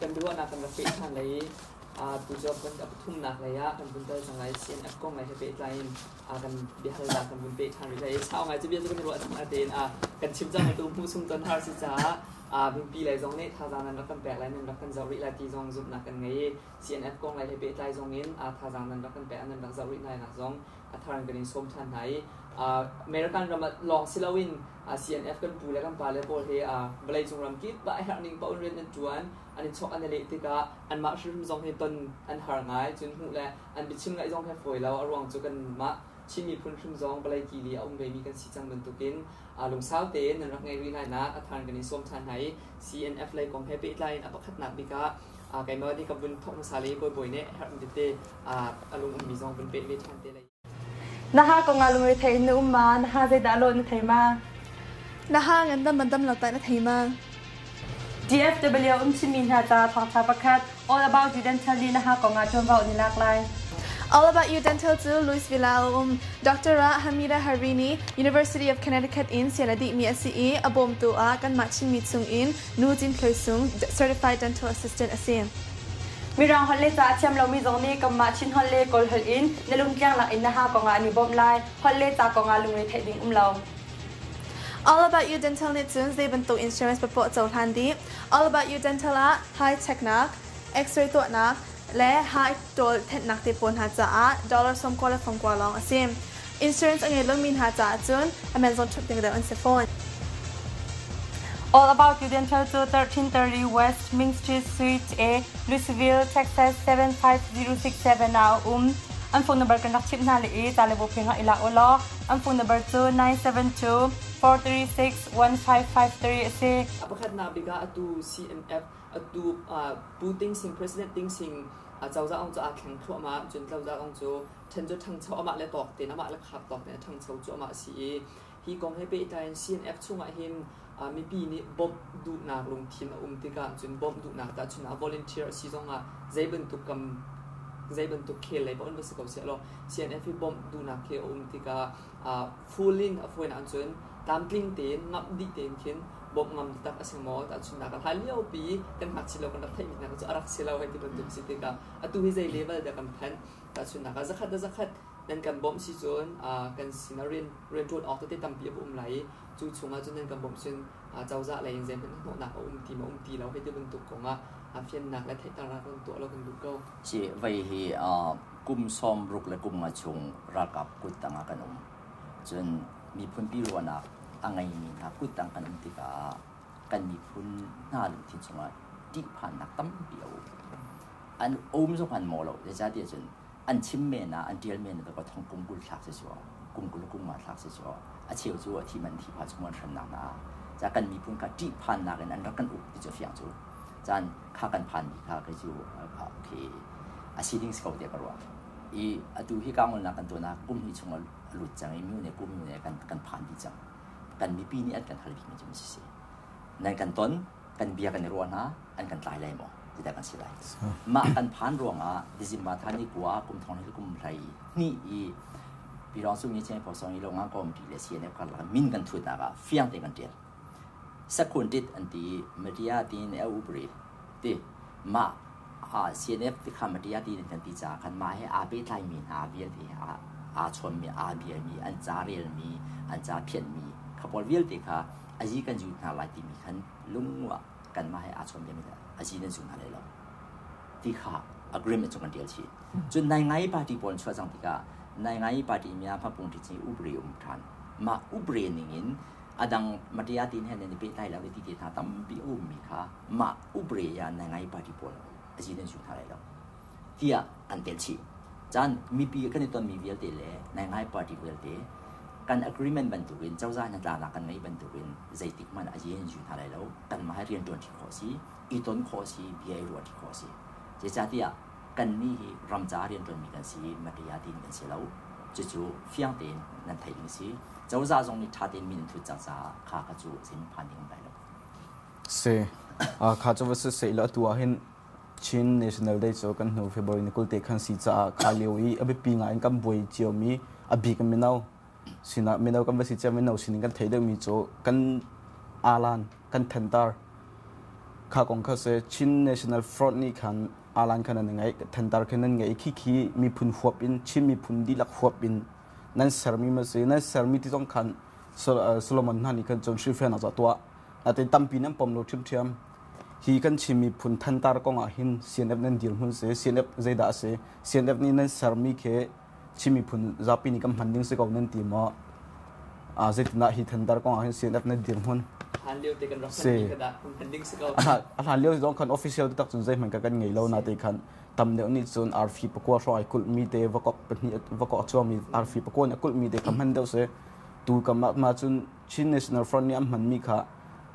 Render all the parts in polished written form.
Kan biaruahnak kan rak peh ṭhan lai i tu cu a pathumnak lei ah kan vun kal cang lai. CNF kong lei he pehtlai in kan biahalnak kan vun peh ṭhan rih lai i sau ngai cu bia cu kan i ruah cang natein kan chim cang tu hmuh sung ton har si caah mipi lei zong nih thazaang nan rak kan pek lai, nan rak kan zoh rih lai ti zong zumhnak kan ngei i CNF kong lei he pehtlai zong in thazaang nan rak kan pek, nan rak zoh rih lai nak zong a thar in kan in sawm ṭhan hna i American ram ah lawng si loin CNF kan pu le kan pale pawl hi vawleicung ram kip ah a herh ning paoh in rian an ṭuan, an i chawk an i leh tikah anmah hrimhrim zong hi ton an har ngai. Cun hmuh le an biachim ngaih zong hi fawi lo. A ruang cu kanmah Chin miphun hrim zong vawlei kili a um vemi kan si cang bantukin lungsau tein nan rak ngeih rih lai nak a thar in kan in sawm ṭhan hna i CNF lei kong he pehtlai in a pakhatnak bik ah keimah nih ka vun thawk hmasa le Kawi Bawi nih herh tete a lung ummi zong vun peh ve ṭhan te lai. Na ha kong ah lungre thei in na um ma? Na ha zeidah lawh na thei ma? Na ha ngandam mandam lo tah na thei ma? DFW um chimmi hna ca thawngṭha pakhat All About You Dental nih na ha kong ah ṭuanvo an i lak lai. All About You Dental cu Louisville ah a um. Dr. Hamida Harini, University of Connecticut in sian a dihmi a si i a bawmtu ah kanmah Chinmi chung in Nu Cin Thloi Sung, Certified Dental Assistant a si. Mirang holh le ca a thiam lomi zong nih kanmah Chin holh le Kawl holh in na lungtliang lak in na ha kong ah an i bawmh lai. Holh le ca kong ah lungre theih ding um lo. All About You Dental nih cun zei bantuk insurance papoah cohlan dih. All About You Dental ah high checknak, X-ray tuahnak, le high ṭawl thenhnak te pawl hna caah dollar 90 le 90 lawng a si. Insurance a ngei lomi hna caah cun a man zong ṭhup ding deuh an si fawn. All About You Dental cu 1330 West Main Street, Suite A, Louisville, Texas 75067 ah a um. An phone number kan rak chimh hna le i ca le bawpheng ah i lak u law an phone number cu 972 436 1553 a si. A pakhatnak bik ah atu CNF atu Pu Ting Sing President Ting Sing cozah ong cu aa thleng thluahmah cun cozah ong cu ṭhen cu ṭhangcho amah le tawk tein amah le khak tawk tein a ṭhangcho cuahmah a si i hi kong he pehtlai in CNF chungah hin mipi nih bawmh duhnak lungthin a um tikah cun bawmh duhnak tahchun ah volunteer a si zongah zei bantuk kam zei bantuk khel lei paoh in va si ko sehlaw CNF hi bawmh duhnak khi a um tikah full in a fawinak cun tlamtling tein ngamh dih tein khin bawmh ngam taktak a si maw? Tahchunhnak ah hlan liopi kan ngakchia lio kan rak theihmi hna cu a rak si lo hei ti bantuk si tikah atu hi zei level dah kan phanh? Tahchunhnak ah zakhat le zakhat nan kan bawmh si cun kan sinah rian rianṭuan awk tete tampi a va um lai i cu chungah cun nan kan bawmh cun cozah lei in zeihmanh hnawhnak a um ti maw um ti lo hei ti bantuk kongah fiannak le theihternak kan tuah lo kan duh ko. Si vei hi kum 60 le kum nga chung ralkap kut tangah kan um. Cun miphunpi ruahnak a ngeimi hna kut tang kan um tikah kan miphun hna lungthin chungah ṭihphannak tampi a um. An um zong an maw lo. Zeicahtiah cun an chim men ah an ṭial men ah thong kum 20 thlak si cu kum 20 kum nga thlak si cu a cheu cu a thi man thi pha chung an hremnak hna ca kan miphun kha ṭihphannak in an rak kan uk ti cu fiang cu caan kha kan phan mi kha kei cu khi a si ding si ko tiah ka ruah i atu hi kangolnak kan tuahnak kum hnih chung a lut cang i myu ne kum myu ne kan kan phan dih cang kan mipi nih an kan hal bik mi cu si si nan kan ton kan bia kan i ruah hna an kan tlai lai maw ti kan si lai mah kan phan ruangah December tha ni kua kum thong ni kum hlei hnih i Pirong sung ni chen pho song i lo nga kom ti le CNF karlak min kan thut nak ah fiang te kan tial sakhun tit an ti media tin e ubri ti mah CNF ti kha media tin kan ti ca khan mah he aa pehtlai mi hna vialte aa chawn mi aa bia mi an ca rel mi an ca phiat mi kha pawl vialte kha azi kan zu hna lai timi khan lungwa kanmah he aa chawn biami azi nan zu hna lai lo ti kha agreement cu kan tial chih cun nai ngai party pawl chuah cang tikah nai ngai party mia phapung ti chi upre um than mah upre ning in adang matia tin he nan i pehtlai lo ti te hna tampi a ummi kha mah upre ya nai ngai party pawl azi nan zu hna lai lo tiah an tel chih. Caan mipi kan i tonmi vialte le naingai party vialte kan agreement bantukin cozah hnatlaknak kan ngeih bantukin zeitik hmanh a yin zu hna lai lo. Kanmah he rianṭuan ṭi khawh si, i ton khawh si, bia i ruah ṭi khawh si. Zeicahtiah kannih hi ram caah rianṭuanmi kan si, maṭiya tiin kan si lo. Cucu fiang tein nan theih ding si. Cozah zong nih ṭha tein min an thut cang caah kha kha cu zeiman phan ding um lai lo. Si. Kha cu va si sehlaw atu ah hin Chin National Day cu kan hnu February ni 20 te khan si caah kha lio i a biapi ngai in kan buai ciomi a bik in mino sinah mino kan va si cia mino sining kan theih deuhmi cu kan alan kan thentar. Kha kong kha si Chin National Front nih khan alan khan an ngeih, thantar khan nan ngeih khi khi miphun huap in Chin miphun dihlak huap in nan sermi ma si nan sermi ti zong khan Solomon hna nih khan cun hrilhfiahnak za tuah. Natin tampi nan pom lo ṭhiamṭhiam. Hi kan Chin miphun thantar kong ah hin CNF nan dirhmun si, CNF zeidah a si, CNF nih nan sermi khi Chin miphun zapi nih kan hman ding si ko nan ti maw? Zeitindah hi thantar kong ah hin CNF nan dirhmun? Hlan lio te kan rak hman kha dah hman ding si ko. A hlan lio zong khan official taktak cun zeihmanh ka kan ngei lo na te khan tam deuh nih cun arfi pakua hrawng ai kulh mi te vakok pahnih vakok chuangmi arfi pakua nih a kulh mi te kha hman deuh si. Tu kam ah ma cun Chin National Front nih an hman mi kha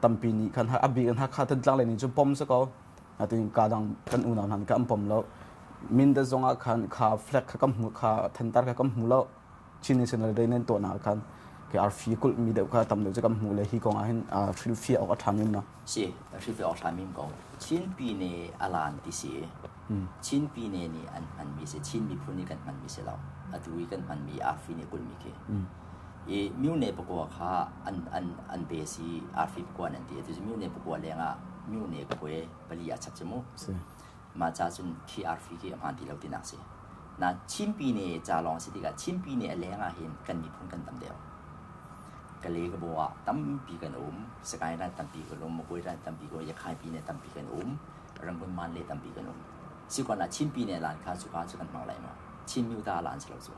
tampi nih khan a bik in Hakha Thantlang lei nih cun pom si ko. Natin ka dang kan unau hna nih khan an pom lo. Mindat zong ah khan kha flag kha kan hmu kha thantar kha kan hmu lo. Chin National Day nan tuahnak ah khan ke arfi kulh mi deuh kha tam deuh cu kan hmu le hi kong ah hin hrilhfiah awk a ṭha men ma. Si, hrilhfiah awk ṭha men ko. Chin Pine alan ti si. Chin Pine nih an hmanmi si. Chin miphun nih kan hmanmi si lo. Atu i kan hmanmi arfi nih kulhmi khi. I myone pakua kha an an an pe si arfi pakua nan ti. Atu cu myone pakua leng ah myone khuai pali ah chap cu mu. Mah ca cun khi arfi khi a hmaan ti lo tinak si. Na Chin Pine ca lawng si tikah Chin Pine a leng ah hin kan miphun kan tam deuh. Kale ka bo ah tampi kan um, Sagaing ran tampi kan um, Magway ran tampi kan um, Yakhai Pine tampi kan um, Rangoon Man le tampi kan um. Sikon ah Chin Pine lan kha cuka cu kan hmang lai maw? Chin Myuta lan si lo cu.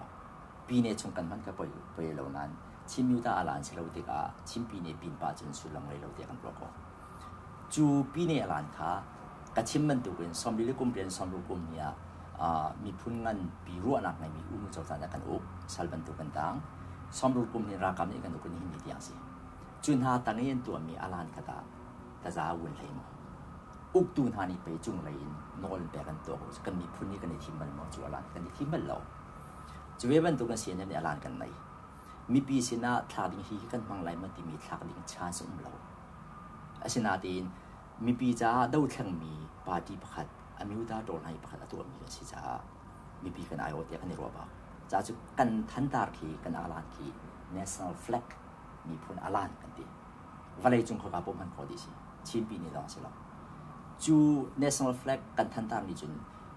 Pine chung kan hman kha poi poi lo nain Chin Myuta a lan si lo tikah Chin Pine pin pa cun sullam ngei lo tiah kan ruah ko. Cu pine a lan kha ka chim bantukin sawmli le kum rian sawmru kum ni ah miphun nganpi ruahnak ngeimi U Nu cozah nih kan uk sal bantuk kan tang. Sawmru kum ni ralkap nih kan uk nihin ni tiang si. Cu hna tang i an tuahmi alan kha tah taza wun hlei maw? Uktu hna nih pei cunglei in nawl an pek an tuah ko. Kan miphun nih kan i thim bal maw cu alan kan i thim bal lo. Cu ve bantuk kan CNN nih alan kan nei. Mipi sinah thlak ding hi kan hmang lai maw timi thlak ding chance um lo. Asinain mipi caah dothlengmi party pakhat amyuta ṭawl hna i pakhat a tuahmi kan si caah mipi kan aiawh tiah kan i ruah bak. Ca cu kan thantar khi kan alan khi national flag miphun alan kan ti. Vawlei cung khoika paoh hman khawh dih si. Chinpi nih lawng si lo. Cu national flag kan thantar nih cun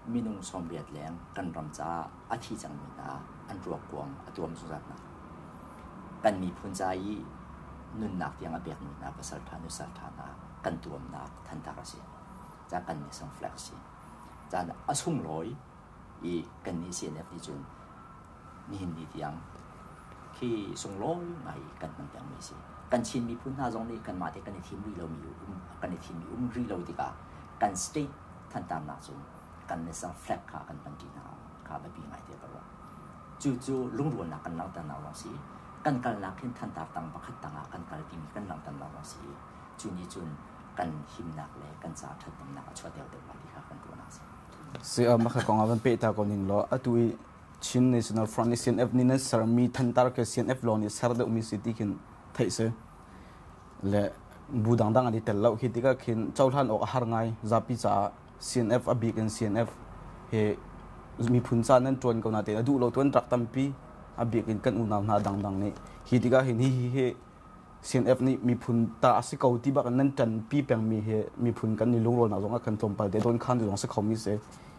minung 80 leng kan ram caah a thi cangmi hna an ruak kuang a tuam zungzal hna. Kan miphun ca i nunnak tiang a pekmi hna pasalṭha nusalṭha hna kan tuamnak thantar a si. Ca kan national flag a si. Caan a sunglawi i kannih CNF nih cun nihin ni tiang khi sunglawi ngai kan hman pengmi a si. Kan Chin miphun hna zong nih kanmah te kan i thim rih lomi um kan i thimmi um rih lo tikah kan state thantarnak cu kan national flag kha kan hmanṭi hna kha biapi ngai tiah ka ruah. Cucu lungrualnak kan langhternak lawng si. Kan kalnak hin thantar tang pakhat tangah kan kal timi kan langhternak lawng si. Cu nih cun kan himnak le kan ca ṭhathnemnak a chuah deuh deuh lai ti kha kan ruahnak a si. Si mah kha kong ah van peh ta ko ning law atu i Chin National Front nih CNF nih nan sermi thantar ke CNF lawng nih ser deuhmi si ti khin theih si. Le bu dangdang an i tel lo khi tikah khin cohlan awk a har ngai zapi caah CNF a bik in CNF he miphun ca nan ṭuan ko natein a duh lo tuan rak tampi a bik in kan unau hna dangdang nih hi tikah hin hi hi hi CNF nih miphun ta a si ko ti bak in nan ṭanpi pengmi hi miphun kan i lungrualnak zong ah kan tlawmpal te don khan zong si khomi si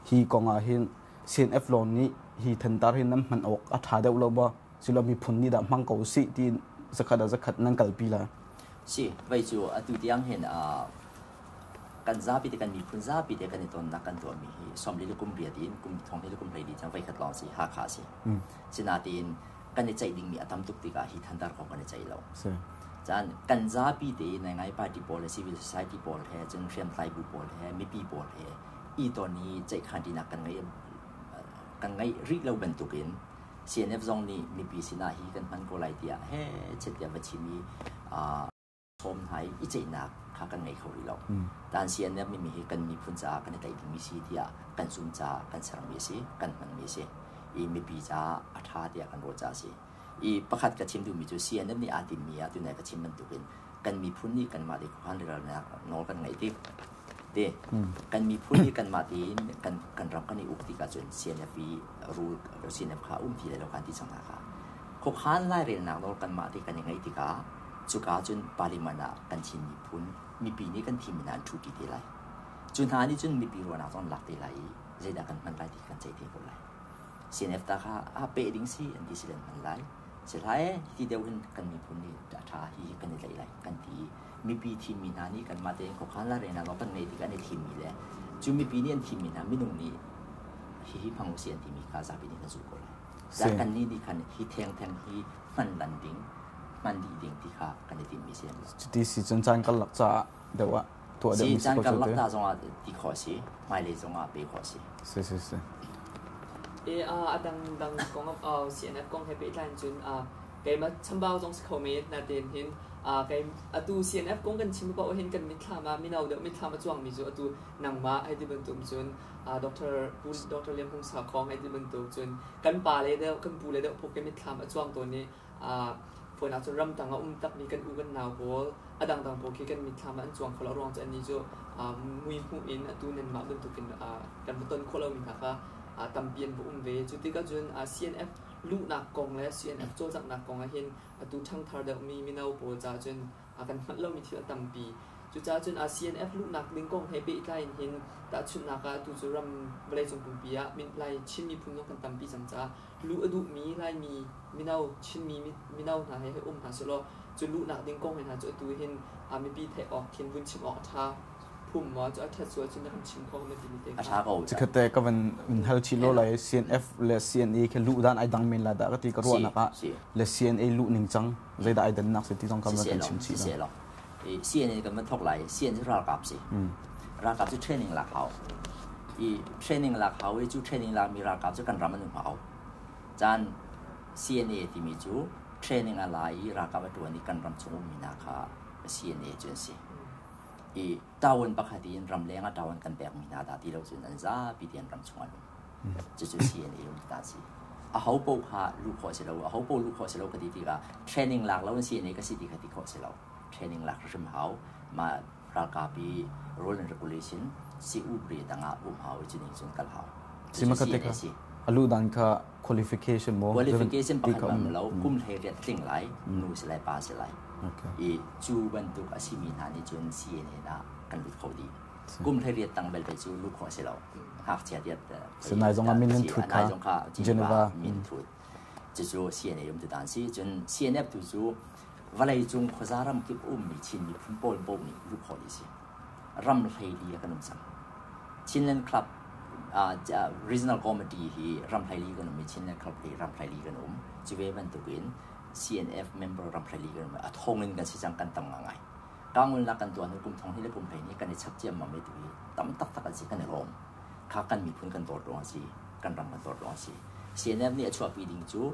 hi kong ah hin CNF lawng nih hi thantar hi nan hman awk a ṭha deuh lo ba silo miphun nih dah hmang ko sih ti zakhat ah zakhat nan kalpi la Si, vei cu atu tiang hin kan zapi te kan miphun zapi te kan i tonnak kan tuahmi hi 40 le kum riat in kum thong le kum 14 cang voikhat lawng si Hakha si. Sinain kan i ceih dingmi a tam tuk tikah hi thantar kong kan i ceih lo. Caan kan zapi te nai ngai party pawl le civil society pawl he cun hriamtlai bu pawl he mipi pawl he i ton i ceihkhan tinak kan ngei kan ngeih rih lo bantukin CNF zong nih mipi sinah hi kan hman ko lai tiah he chet tiah va chim i sawm hna i i ceihnak kha kan ngei kho rih lo. Dan CNF mimi hi kan miphun caah kan i tlaih dingmi si tiah kan zum caah kan sermi a si, kan hmanmi a si. I mipi caah a ṭha tiah kan ruah caah a si. I pakhat ka chim duhmi cu CNF nih aa timmi ah tunai ka chim bantukin kan miphun nih kanmah te khuakhan relnak nawl kan ngeih tik te kan miphun nih kanmah tein kan kan ram kan i uk tik ahcun CNF i rule CNF kha um ti lai lo kan ti cang hna kha khuakhan lairelnak nawl kanmah te kan i ngeih tikah. Cuka cun parliament ah kan Chin miphun mipi nih kan thimmi hna an ṭhuṭi te lai. Cu hna nih cun mipi ruahnak zong an lak te lai i zeidah kan hman lai ti kan ceih te ko lai. CNF ta kha a peh ding si an ti si len hman lai. Si hlah ee, hiti deuh hin kan miphun nih a ṭha hi kan i tlaih lai kan ti i mipi thimmi hna nih kanmah tein khuakhan la renak lawng kan ngeih tik an i thimmi le cu mipi nih an thimmi hna minung nih hihi hmang usih an timi kha zapi nih kan zulh ko lai. Dah kannih nih khan hi thengtheng hi hman lan ding, hman dih ding ti kha kan i timmi si. Cuti si cun caan karlak caah deuh ah tuah deuh mi si caan karlak ta zongah ti khawh si, hmailei zongah pe khawh si. Si si si. E a dang dang kong CNF kong he pehtlai in cun keimah chambau zong si kho men natein hin kei atu CNF kong kan chim paoh hin kan mitthlam ah mino deuh mitthlam a cuangmi cu atu nangmah hei ti bantuk cun Dr. Pu Dr. Lian Hung Sakhong hei ti bantuk cun kan pa le deuh kan pu le deuh phuk ke mitthlam a cuang tawn i fawinak cun ramtang a um takmi kan u kan nau pawl a dangdang pawl khi kan mitthlam ah an cuang kho lo ruang cu annih cu mui hmuh in atu nanmah bantukin kan va ton khawh lomi hna kha tampi an va um ve. Cu tikah cun CNF luhnak kong le CNF cawlcanghnak kong ah hin atu ṭhangthar deuhmi mino pawl caah cun kan hngalh lomi thil a tampi. Cucaah cun CNF luhnak ding kong he pehtlai in hin tahchunhnak ah atu cu ram vawleicung pumpi ah Lai Chin miphun zong kan tampi cang caah luh a duhmi Laimi mino Chinmi mino hna he um hna sehlaw cu luhnak ding kong he hna cu atu hin mipi theih awk khin vun chim awk a ṭha phum maw cu a ṭhat sual cun na kan chim kho ma timi te kha. A ṭha ko. Chikkhat te ka van hal chih lo lai CNF le CNA khi luh dan ai dang men la dah ka ti ka ruahnak ah le CNA luh ning cang zeidah ai dannak si ti zong kan van kan chim chih lo. CNA kan van thok lai CN cu ralkap si. Ralkap cu training lak hau. I training lak hau i cu training lak mi ralkap cu kan ram an um hau. Caan CNA timi cu training a la i ralkap a ṭuan i kan ram chung ummi hna kha CNA cu an si. I ṭawan pakhat in ramleng ah ṭawan kan pekmi hna dah ti lo cun an zapi te an ram chung an um. Cucu CNA um ta si. A ho paoh kha luh khawh si lo, a ho paoh luh khawh si lo ka ti tikah training lak lo in CNA ka si ti kha ti khawh si lo. Training lak hrim hau. Mah ralkap i rule and regulation si upri tangah um hau i cu ning cun kal hau. Si ma ka te kha a luh dan kha qualification maw? Qualification pakhat bang lo kum hlei riat tling lai, nu si lai, pa si lai. I cu bantuk a simi hna nih cun CNA ah kan lut kho dih. Kum hlei riat tang belte cu luh khawh si lo. Ngakchia tiat Sinai zong ah min an thut kha. Zong kha Geneva min thut. Cucu CNA um tu dan si. Cun CNF tu cu vawlei cung khuaza ram kip ummi Chin miphun pawl paoh nih luh khawh dih si. Ram hleili ah kan um cang. Chinland Club Regional Committee hi ram hleili kan um i Chinland Club hi ram hleili kan um. Cu ve bantukin CNF member ram hleili kan um. A thong in kan si cang kan tam ngai. Kangulnak kan tuah hnu kum thong hi le kum hlei ni kan i chap ciammam i tu hi tam taktak an si kan i lawm. Kha kan miphun kan dawt ruang a si. Kan ram kan dawt ruang a si. CNF nih a chuahpi ding cu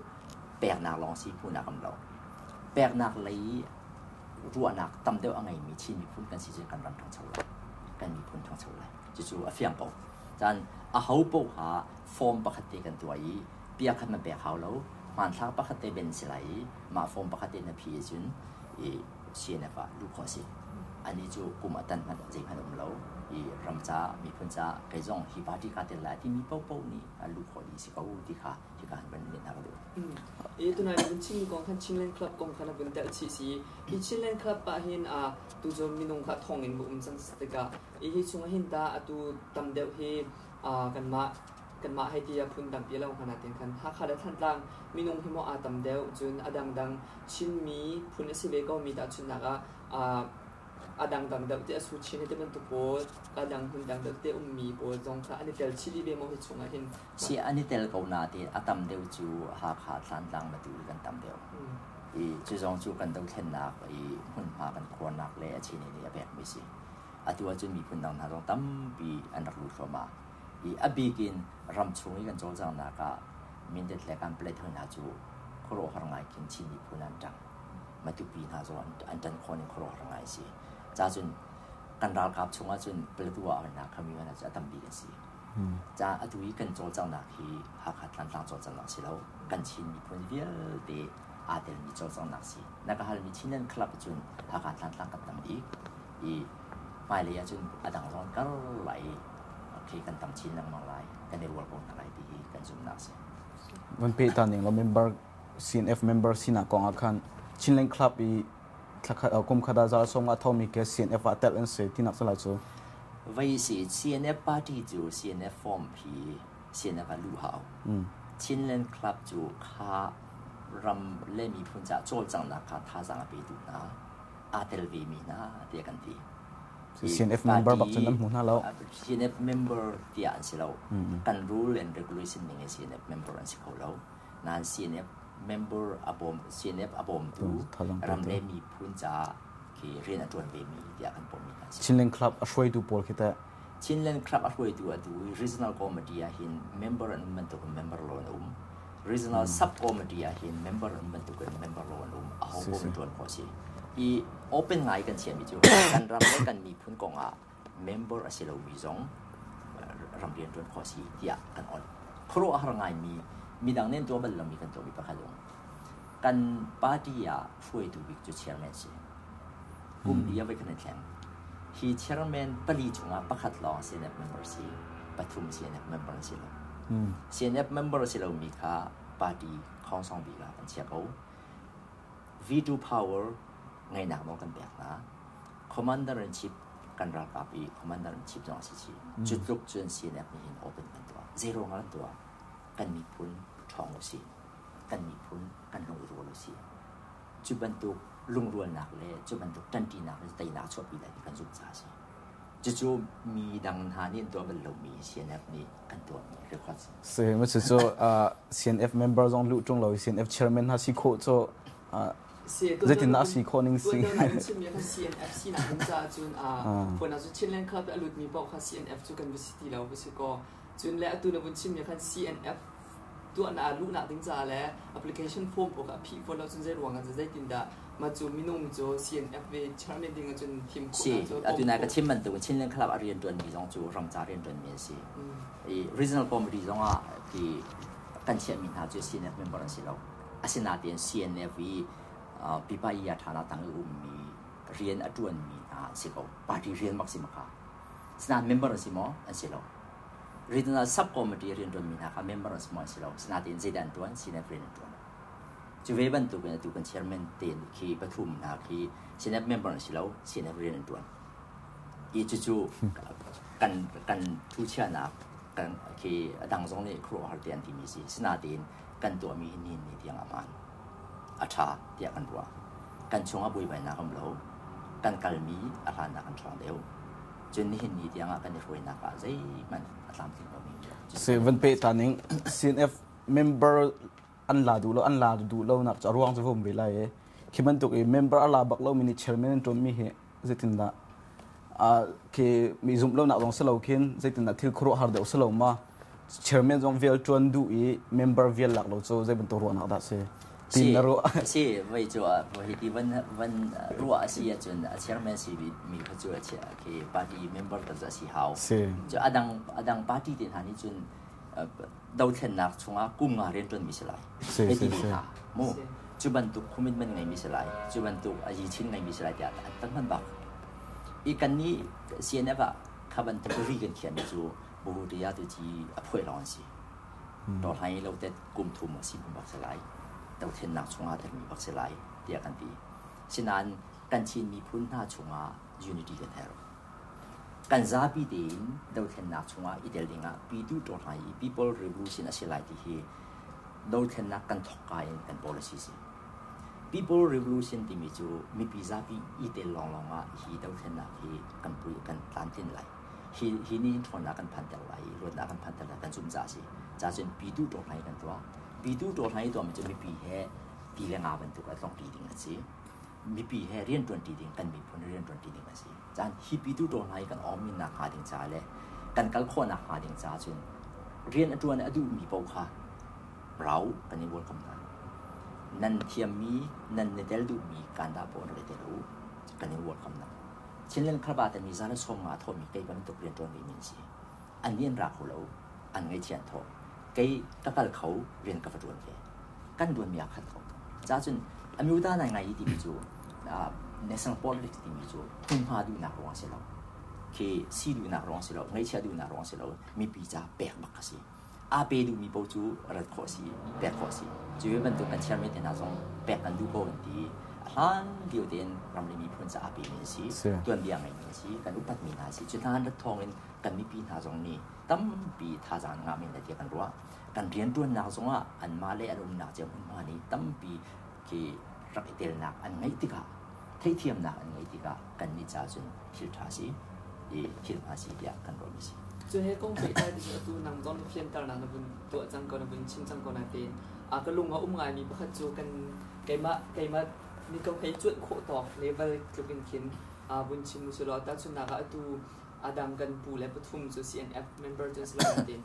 peknak lawng si hmuhnak um lo. Peknak lei ruahnak tam deuh a ngeimi Chin miphun kan si cu kan ram ṭhangcho lai. Kan miphun ṭhangcho lai. Cucu a fiang ko. Caan a ho paoh kha form pakhat te kan tuah i pia khat na pek hau lo. Hmanthlak pakhat te ben si lai i mah form pakhat te na phi ahcun i CNF ah luh khawh a si. Anih cu kum a tan hmanh zeihmanh um lo i ram ca miphun ca kei zong hi party kaa tel lai timi paohpaoh nih luh khawh dih si ko ti kha hika han van hna ka duh. I tunai na vun chimmi kong khan Chinland Club kong kha na vun telh chih si. Hi Chinland Club ah hin tu cu minung kha thong in va um cang tikah i hi chungah hin ta atu tam deuh hi kanmah kanmah hei ti a phun tampi lo hna natin khan Hakha le Thantlang minung hi maw aa tam deuh cun a dangdang Chinmi phun a si ve ko mi tahchunhnak ah a dangdang deuh te a su chin te bantuk pawl ka dang hmun dang deuh te ummi pawl zong kha an i tel chih dih ve maw hi chungah hin? Si an i tel ko nain a tam deuh cu Hakha Thantlang Matu kan tam deuh. I cu zong cu kan dothlennak i hmunhma kan khuarnak le a chin nih a pekmi si. Atu ahcun miphun dang hna zong tampi an rak lut thluahmah. I a bik in ram chung i kan cawlcanghnak ah Mindat le Kanpalet hoi hna cu khuaruahhar ngai khin Chin miphun an ṭang. Matupi hna zong an ṭan khawh ning khuaruahhar ngai a si. Ca cun kan ralkap chungah cun Paletwa hna kha mi hna cu a tam bik an si. Ca atu i kan cawlcanghnak hi Hakha Thantlang cawlcanghnak si lo. Kan Chin miphun vialte aa telmi cawlcanghnak si. Na ka halmi Chinland Club cun Hakha Thantlang kan tam bik i hmailei ahcun a dang zong an kar lai i okay, kan tam chin lengmang lai, kan i rual ko hna lai ti hi kan zumhnak si. Van peh ta ning lo member CNF member sinak kong ah khan Chinland Club i Thlakhat kum khat ah zal sawm nga thomi ke CNF ah telh an si tinak cu lai cu. Vai si CNF party cu CNF form hi CNF ah luh hau. Chinland Club cu kha ram le miphun caah cawlcanghnak kha thazaang a petu hna aa tel ve mi hna tiah kan ti. CNF member bak cun nan hmu hna lo. CNF member tiah an si lo. Kan rule and regulation ning in CNF member an si kho lo. Nain CNF member a bawm CNF a bawmtu ram le miphun caah khi rian a ṭuan ve mi tiah kan pom mi hna si. Chinland Club a hruaitu pawl khi teh? Chinland Club a hruaitu atu regional committee ah hin member an um bantuk in member lo an um. Regional sub committee ah hin member an um bantuk in member lo an um. Aho paoh in ṭuan khawh a si. I open ngai kan chiahmi cu kan ram le kan miphun kong ah member a si lomi zong ram rian ṭuan khawh a si tiah kan on. Khuaruahhar ngaimi midang nih an tuah bal lomi kan tuahmi pakhat a um. Kan party ah hruaitu bik cu chairman si. Kum li ah voi khat an thleng. Hi chairman pali chungah pakhat lawng CNF member si, pathum CNF member an si lo. CNF member a si lomi kha party khongsong bik ah kan chia ko. Veto power ngeihnak nawl kan pek hna. Commander in chief kan ralkap i commander in chief zong a si chih. Cu tluk cun CNF nih hin open kan tuah. Zei ruangah kan tuah? Kan miphun ṭhawng u sih. Kan miphun kan lung i rual u sih. Cu bantuk lungrualnak le cu bantuk ṭanṭinak le teinak chuahpi lai ti kan zumh caah a si. Cucu mi dang hna nih an tuah bal lomi CNF nih kan tuahmi record si. Si, cucu CNF member zong luh ṭung lo i CNF chairman hna si khawh cu zeitin dah si khawh ning si? Chimmi kha CNF sinak ding caah cun phone ah cun Chinland Club a lutmi paoh kha CNF cu kan va si ti lo va si kaw cun le atu na vun chimmi khan CNF tuahnak luhnak ding caah le application form pawl kha a phih fawn lo cun zei ruang ah zeitin dah mah cu minung cu CNF ve chairman ding ah cun thim khawh Si, atu nai ka chim bantuk in Chinland Club a rianṭuanmi zong cu ramca rianṭuanmi an si. I regional committee zong ah ti kan chiahmi hna cu CNF member an si lo. Asinain CNF i pipa i a ṭha tang i ummi rian a ṭuanmi hna an si ko. Party rian bak si maka. Sinain member an si maw? An si lo. Regional sub-committee rian ṭuanmi hna kha member an si maw? An si lo. Sinain zeidah an ṭuan? CNF rian an ṭuan. Cu ve bantukin atu kan chairman te khi pathum hna khi CNF member an si lo, CNF rian an ṭuan. I cucu kan kan thuchiahnak kan khi a dang zong nih khuaruahhar te an timi si. Sinain kan tuahmi hi nihin ni tiang a hmaan. A ṭha tiah kan ruah. Kan chungah buaibainak um lo. Kan kalmi a hlannak kan ṭhawng deuh. Cun nihin ni tiangah kan i hruainak ah zeihmanh a tlamtling lomi Si van peh ta ning CNF member an la duh lo an la duh lo nak cu a ruang cu vum ve lai i khi bantuk i member a la bak lomi nih chairman an ṭuanmi hi zeitindah khi mi zumh lonak zong si lo khin zeitindah thil khuaruahhar deuh si lo ma chairman zong vial ṭuan duh i member vial lak lo cu zei bantuk ruahnak dah si tin na ruah si voi cu hi ti van van ruah a si ahcun a chairman si mi kha cu a khi party member ta cu a si hau cu adang adang party te hna nih cun dothlennak chungah kum nga rian ṭuanmi si lai hei ti hna mu cu bantuk commitment ngeimi si lai cu bantuk a yichin ngeimi si lai tiah an kan hman bak i kan nih CNF ah kha bantuk ri kan thiammi cu buhuria tu ci a phuai lawng an si to hlai lo te kum thum a si bak si lai dothlennak chungah telmi bak si lai tiah kan ti sinain kan Chin miphun hna chungah unity kan herh Kan zapi tein dothlennak chungah i tel dingah Pyithu Ṭawhhlai i People Revolution a si lai ti hi dothlennak kan thawkka in kan policy si. People Revolution timi cu mipi zapi i tel lawnglawng ah hi dothlennak hi kan pui kan tlamtlin lai. Hi hi nih hin ṭhawnnak kan phanter lai i luatnak kan phanter lai kan zumh caah a si. Ca cun Pyithu Ṭawhhlai kan tuah. Pyithu Ṭawhhlai tuahmi cu mipi he ti le nga bantuk a tlongṭi ding an si. Mipi he rianṭuanṭi ding kan miphun rianṭuanṭi ding an si. Caan hi pitu ṭawl hna i kan awmin nak hnga ding caah le kan kal khawhnak hnga ding caah cun rian a ṭuan a duhmi paoh kha rau kan i welcome hna. Nan thiammi, nan i tel duhmi kan dah paoh rak i tel u. Kan i welcome hna. Chinland Club ah timi za le 50 thawhmi kei bantuk rian ṭuan vemi an si. An nih an ra kho lo, an ngaihchia an thawh. Kei ka kal kho, rian ka va ṭuan ve. Kan ṭuanmi aa khat ko. Ca cun amyota nai ngai timi cu national politics timi cu hmunhma duhnak ruang si lo. Khi si duhnak ruang si lo, ngaihchia duhnak ruang si lo, mipi ca pek bak a si. Aa pe duhmi paoh cu rat khawh si, pek khawh si. Cu bantuk kan chairman te hna zong pek kan duh ko an ti. Hlan lio tein ram le miphun caah pemi an si. Tuanbia ngeimi an si. Kan upatmi hna an si. Cu hna an rat thawng in kan mipi hna zong nih tampi thazaang an ngah men lai tiah kan ruah. Kan rianṭuannak zongah anmah le an umnak cio hmunhma nih tampi khi rak i telnak an ngeih tikah theihthiamnak an ngeih tikah kannih ca cun thil ṭha si i thil hma si tiah kan ruahmi si. Cu he kong pehtlai ti cu atu nang zong na fianternak na vun tuah cang ko na vun chim cang ko natein a ka lung a um ngaimi pakhat cu kan keimah keimah nih ka hei cuanh khawh tawk level tluk in khin vun chim usih law tahchunhnak ah atu adang kan pu le pathum cu CNF member cu an si lo natein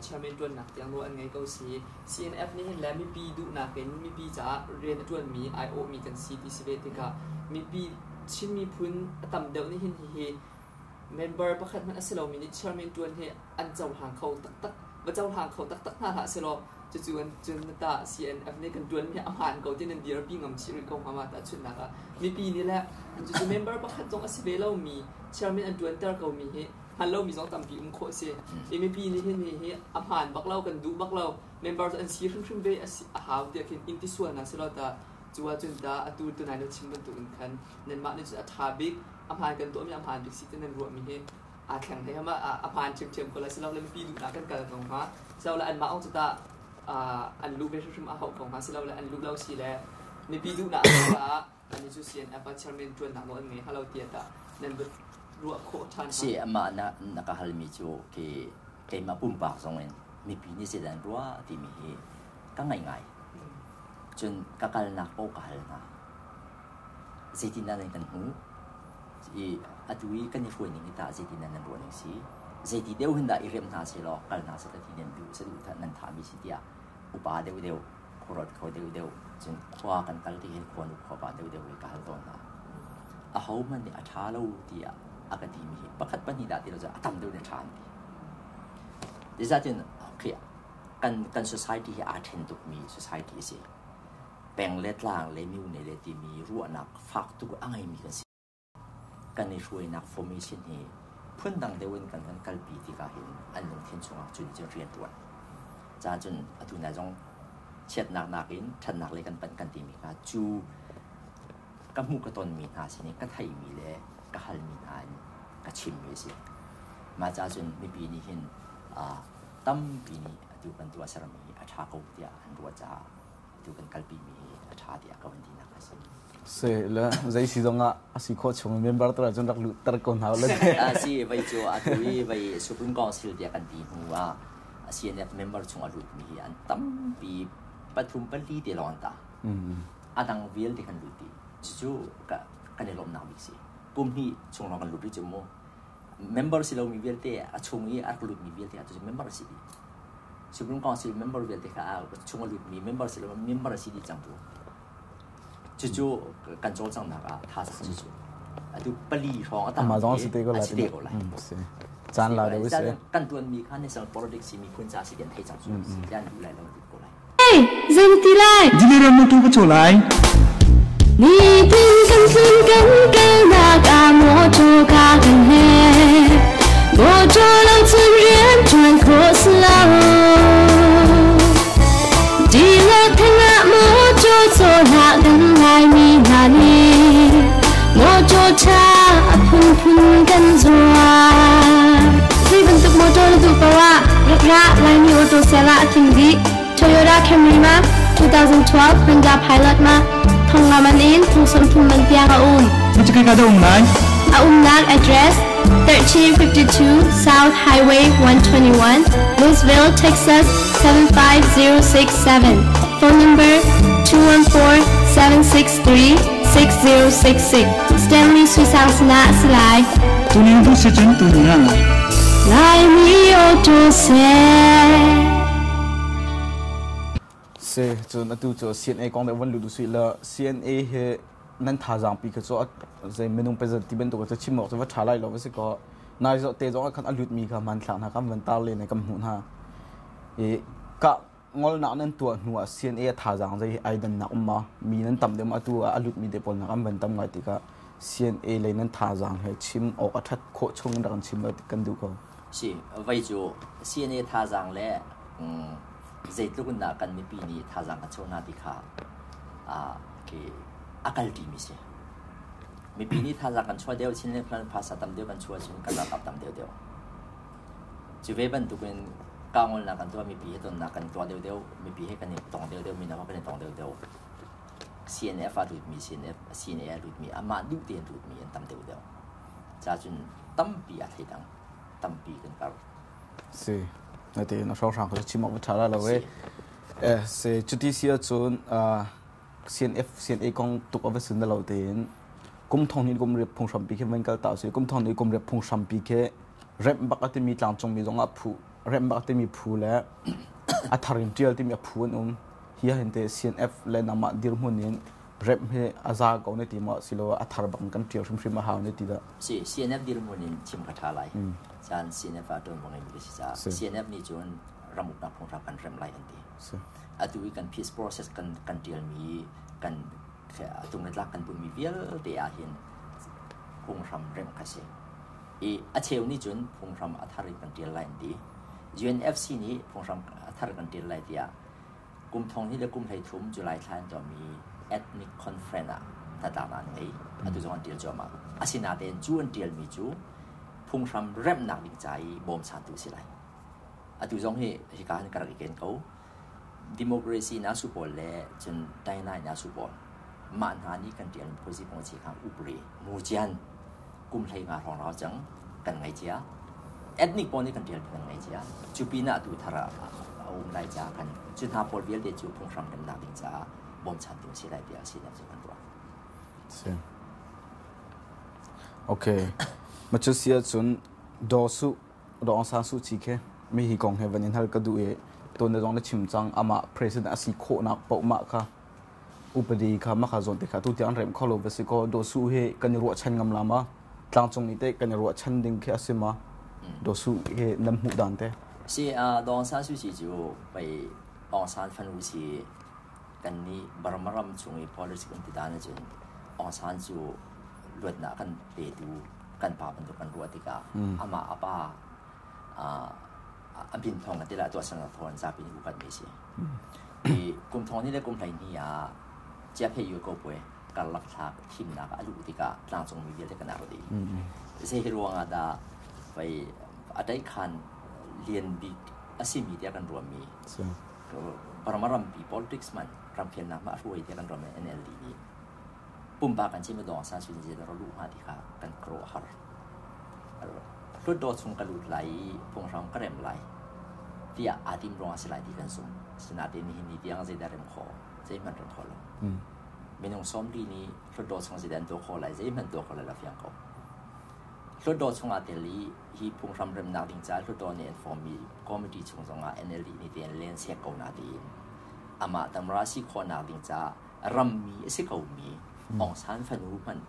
chairman ṭuannak tiang nawl an ngei ko si. CNF nih hin le mipi duhnak in mipi caah rian a ṭuanmi aiawhmi kan si ti si ve tikah mipi Chin miphun a tam deuh nih hin hihi member pakhat hmanh a si lomi nih chairman ṭuan hi an cohlang kho taktak va cohlang kho taktak hna hlah sehlaw cucu an cun ta CNF nih kan ṭuanmi hi a hmaan ko ti nan dirpi ngam chih rih ko hnga ma tahchunhnak ah mipi nih le cucu member pakhat zong a si ve lomi chairman an ṭuanter komi hi hngal lomi zong tampi um khawh a si. I mipi nih hin hihi a hmaan bak lo, kan duh bak lo, members an si hrimhrim ve a hau tiah khin in ti sual hna selaw ta cu ahcun ta atu tunai na chim bantuk in khan nanmah nih cun a ṭha bik, a hmaan kan tuahmi a hmaan bik si ti nan ruahmi hi aa thleng hlei hama a hmaan ṭhiamṭhiam ko lai silole mipi duhnak kan kal ko hnga silole anmah ong cu tah an luh ve hrimhrim a hauh ko hnga silole an luh lo si le mipi duhnak caah Ani cu CNF ah chairman ṭuannak nawl an ngei hnga lo tiah tah nan va ruah khawh ṭhan hnga? Si, amah na ka halmi cu khi keimah pumpak zong in mipi nih zeidah an ruah timi hi ka ngaih ngai. Cun ka kalnak paoh ka hal hna. Zeitindah nan kan hmuh? I atu i kan i hruai ning hi tah zeitindah nan ruah ning si? Zeiti deuh hin dah i remh hna sehlaw kal hna seh ti nan duh saduhthah nan thahmi si tiah upa deuhdeuh khuaruat kho deuhdeuh cun khua kan kal ti hin khuanu khuapa deuhdeuh hi ka hal tawn hna. Ahohmanh nih a ṭha lo tiah a ka timi hi pakhat pahnih dah ti lo cun a tam deuh nih a ṭha an ti. Zeicahtiah kan kan society hi aa ṭhen tukmi society a si. Peng le tlang le myone le timi ruahnak fak tuk a ngeimi kan si. Kan i hruainak formation hi phundang deuh in kan van kalpi tikah hin an lungthin chungah cu nih cun rian ṭuan. Caan cun atu nai zong chiatnak nakin ṭhatnak lei kan panh kan timi kha cu ka hmuh ka tonmi hna sin i ka theihmi le ka halmi hna in ka chimmi a si. Mah caah cun mipi nih hin tampi nih atu kan tuahsermi hi a ṭha ko tiah an ruah caah atu kan kalpimi hi a ṭha tiah ka van tinak a si. Si le zei si zong ah a si khawh chung member tar cun rak luhter ko hna le. A si vai cu atu i vai Supreme Council tiah kan ti hnu ah CNF member chung a lutmi hi an tampi pathum pali te lawng an ta. A dang vialte kan lut dih. Cucu kan i lawmhnak bik si. Kum hnih chung lawng kan lut rih cu mu. Member si lomi vialte a chung i a rak lutmi vialte atu cu member si dih. Supreme Council member vialte kha a chung a lutmi member si lo member si dih cang tu. Cucu kan cawlcanghnak ah thazaang cucu atu pali hrawng a tang Amah zong si te ko lai. Si te ko lai. Caan la deuh si. Kan tuanmi kha national politics si miphun ca si kan thei cang cu. Yan duh lai lo duh ko lai. Hey, zei na ti lai? Diliram na tu ka caw lai. Nitin kan sun kan kalnak ah mawṭaw ka kan he. Mawṭaw lo cun rian ṭuan khawh si lo. Dilo theng ah mawṭaw caw hlah kan Laimi hna nih mawṭaw ṭha a phunphun kan zuar. Zei bantuk mawṭaw na duh paoh ah rak ra Laimi auto sale ah a tling dih. Toyota Camry ma 2012 Honda Pilot ma thong nga man in thong 30 man tiang a um. Na chikai ka da um lai? A umnak address 1352 South Highway 121, Louisville, Texas 75067. Phone number 214-763-6066. Stanley Suisang Sana Silai. Tuning tu si cun tuning ah. Laimi Auto Sale. Si cun atu cu CNA kong deuh van lut usih la CNA hi nan thazaang pi kha cu zei minung pezat ti bantuk cu chim awk cu va ṭha lai lo va si kaw nai zawh te zong ah khan a lutmi kha hmanthlak hna kan van tar len i kan hmuh hna i kah ngolnak nan tuah hnu ah CNA a thazaang zei ai dannak um ma mi nan tam deuh ma atu ah a lutmi te pawl nak an van tam ngai tikah CNA lei nan thazaang he chim awk a ṭhat khawh chung in rak kan chim kan duh ko. Si vai cu CNA thazaang le zeitluk in dah kan mipi nih thazaang kan chuah hna ti kha khi A kalṭimi si. Mipi nih thazaang kan chuah deuh chin le phaisa tam deuh kan chuah cun kan ralkap tam deuhdeuh. Cu ve bantukin kahngolnak kan tuah, mipi he tonnak kan tuah deuhdeuh, mipi he kan i tong deuhdeuh, mino he kan i tong deuhdeuh. CNF ah lutmi, CNF, CNA ah lutmi, amah duh tein lutmi an tam deuhdeuh. Ca cun tampi a thleidang, tampi kan kar. Si. Natein a hrawkhrang ko chim awk va ṭha la lo e. Eh, se cuti si ahcun CNF CNA kong tuk a va sin lo tein kum thong hnih kum riat phunghrampi khi van kal ta usih. Kum thong hnih kum riat phunghrampi khi remh bak a timi tlangcungmi zong ah phu remh bak a timi phu le a thar in ṭial timi a phu an um. Hi ahhin te CNF le nangmah dirhmun in remh hi a za ko na ti maw siloah a thar bak in kan ṭial hrimhrim a hau na ti dah? Si, CNF dirhmun in chim ka ṭha lai. Caan CNF ah ṭuanvo ngeimi ka si caah CNF nih cun ram uknak phunghram kan remh lai an ti. Atu i kan peace process kan kan ṭialmi kan tung le tlak kan bunhmi vialte ahhin phunghram remh kha si. I a cheu nih cun phunghram a thar in kan ṭial lai an ti. UNFC nih phunghram a thar kan ṭial lai tiah kum thong hnih le kum 13 July thla an tuahmi ethnic conference ah hnatlaknak an ngei. Atu zong an ṭial cuahmah. Asinain cu an ṭialmi cu phunghram remhnak ding ca i bawmchantu a si lai. Atu zong hi hika hin ka rak i ken ko. Democracy in a su pawl le cun China in a su pawl mah hna nih kan ṭial policy pongci kha upri mucian kum 15 hrawng rau cang kan ngei cia. Ethnic pawl nih kan ṭial kan ngei cia. Cu pinah atu thar ah a um lai caah khan cu hna pawl vialte cu phunghram remnak ding caah bawmchantu a si lai tiah sinak cu kan ruah. Si. Okay. Macu si ahcun daw suh Daw Aung San Suu Kyi khi mi hi kong he van in hal ka duh i tuan zong na chim cang amah president a si khawhnak paohmah kha upadi kha mah kha zawn te kha tu tiang rem kho lo va si kaw Daw Su hi kan i ruahchan ngam la ma tlangcung mi te kan i ruahchan ding khi a si ma Daw Su hi nan hmuh dan te? Si Daw Aung San Suu Kyi cu pei Aung San fanu si kan nih Burma ram chung i politics kan ti dan ahcun Aung San cu luatnak kan petu kan pa bantuk kan ruah tikah amah a pa a bin thong ti lah tuahsernak thawng zapi nih upatmi si. I kum thong ni le kum 12 ah Chiaphe yu ko puai karlak thlak thimnak a luh tikah tlangcung mi vialte kan ar dih. Zei hi ruangah dah vai a khan lian bik a simi tiah kan ruahmi Burma rampi politics man ramkhelnak ma hruai tiah kan ruahmi NLD nih pumpak kan chim dawng san sun zi ro luh hnga ti kha kan kro har. Hlutdaw chung ka lut lai i phunghram ka rem lai tiah aa tim ruangah si lai ti kan zumh. Sinain nihin ni tiang zeidah rem khawh, zeihmanh rem khawh lo. Minung 40 nih hlutdaw chung zeidah an tuah khawh lai, zeihmanh tuah khawh lai lo fiang ko. Hlutdaw chung aa tel i hi phunghram remnak ding caah hlutdaw nih an form-mi committee chung zongah NLD nih tiin len sek ko na tiin amah tamra si khawhnak ding caah rammi a si komi Aung San fanu hmanh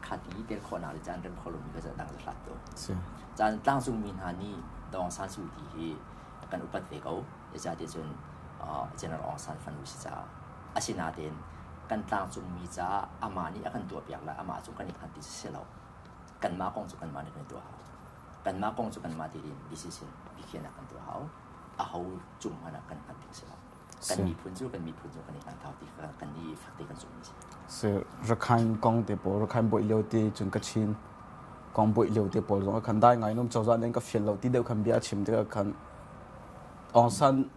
khati tel khawhnak le caan rem kho lomi ka dang hlat tu. Caan tlangcungmi hna nih Aung San Suu Kyi hi kan upat ve ko. Zeicahtiah cun General Aung San fanu si caah. Asinain kan tlangcungmi caah amah nih a kan tuahpiak lai, amah cu kan i hngat ti si lo. Kanmah kong cu kanmah nih kan i tuah hau. Kanmah kong cu kanmah tein decision biakhiahnak kan tuah hau. Aho cung hmanh ah kan hngat ding si lo. Kan miphun cu kan miphun cu kan i hngat hau ti kha kan i fak te kan zumh si. Si Rakhine kong te pawl Rakhine boih lio te cun Kachin kong boih lio te pawl zong khan dai ngai num cozah nih ka fial lo ti deuh khan bia a chim tikah khan Aung San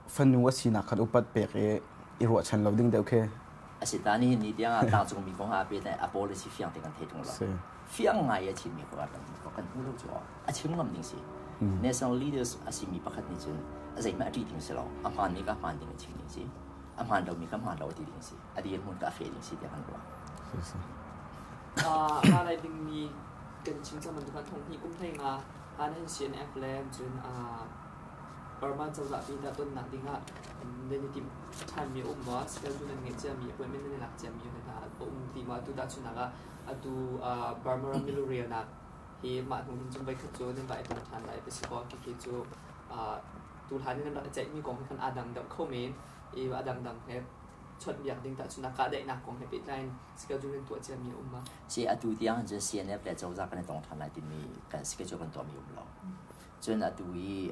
fanu a sinak khan upat pek i i ruahchan lo ding deuh khi. A si ta nihin ni tiang ah tlangcung mi kong ah pe a policy fiang te kan thei tung lo. Fiang ngai a chimmi ko kan kan hmu lo cu a chim ngam ding si. National leaders a simi pakhat nih cun a zeihmanh a ṭih ding si lo. A hmaan mi ka hmaan ding a chim ding si. A hmaan lomi ka hmaan lo ti ding si. A dirhmun ka a fe ding si tiah kan ruah. A lai dingmi kan chim cang bantuk thong hnih kum 15 han hin CNF le cun Burma cozah pi dah tonnak dingah nan i timh ṭhanmi a um maw? Schedule nan ngeih ciami, appointment nan i lak ciami hna a um ti maw? Atu tahchunhnak ah atu Burma ram milurelnak hi mah hnu hin cun voikhat cu nan va i tong ṭhan lai va si kaw khi cu tu hlan in nan rak i ceihmi kong he khan aa dang deuh kho men i a dangdang he chawnhbiak ding tahchunhnak kahdaihnak kong he pehtlai in schedule nan tuah ciami a um ma? Si atu tiang cun CNF le cozah kan i tong ṭhan lai timi kan schedule kan tuahmi um lo. Cun atu i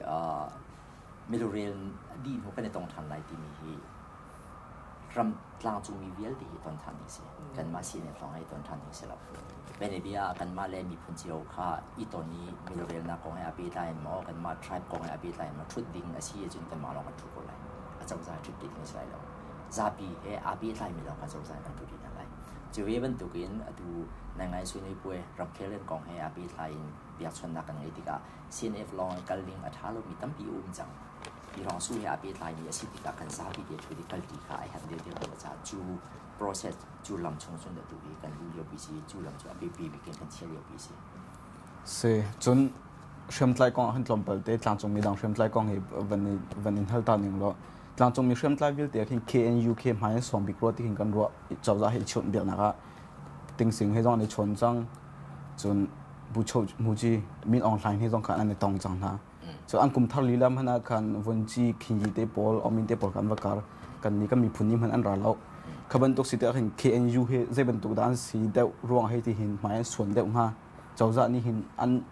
milurel dih hnu kan i tong ṭhan lai timi hi Ram tlangcungmi vialte hi ton ṭhan ding si. Kanmah CNF lawng hi ton ṭhan ding si lo. Bianabia ah kanmah le miphun cio kha i ton i milurelnak kong he aa pehtlai in maw, kanmah tribe kong he aa pehtlai in maw ṭhut ding a si ahcun kanmah lawng kan ṭhu ko lai. A cozah ṭhut ding a si lai lo. Zapi he aa pehtlaimi lawng kha cozah in kan ṭhut rih hna lai. Cu ve bantukin atu Naingai Sui Puai ramkhel kong he aa pehtlai in biakchawnhnak kan ngeih tikah CNF lawng in kal ding a ṭha lomi tampi a um cang. Hi rong su he aa pehtlaimi a si tikah kan zapi te ṭhu i kalṭi kha a herh deuh deuh caah cu process cu lam chung cun atu hi kan luh liopi si cu lam cu a biapi bik in kan chiah liopi si. Si cun hriamtlai kong ah khan tlawmpal te tlangcungmi dang hriamtlai kong hi van van in hal ta ning law tlangcungmi hriamtlai vialte ah khin KNUK hmai in sawm bik rua ti khin kan ruah cozah he i chawnh biaknak ah Tingsing he zong an i chawn cang cun Bucho Muji Min Aung Hlaing he zong khan an i tong cang hna. Cu an kum thar lila hmanh ah khan vunci khinyi te pawl omin te pawl kan va kar kan ni kan miphun ni hmanh an ra lo. Kha bantuk si te khin KNU he zei bantuk dah an si deuh ruang hei ti hin hmai an suan deuh hnga. Cozah nih hin an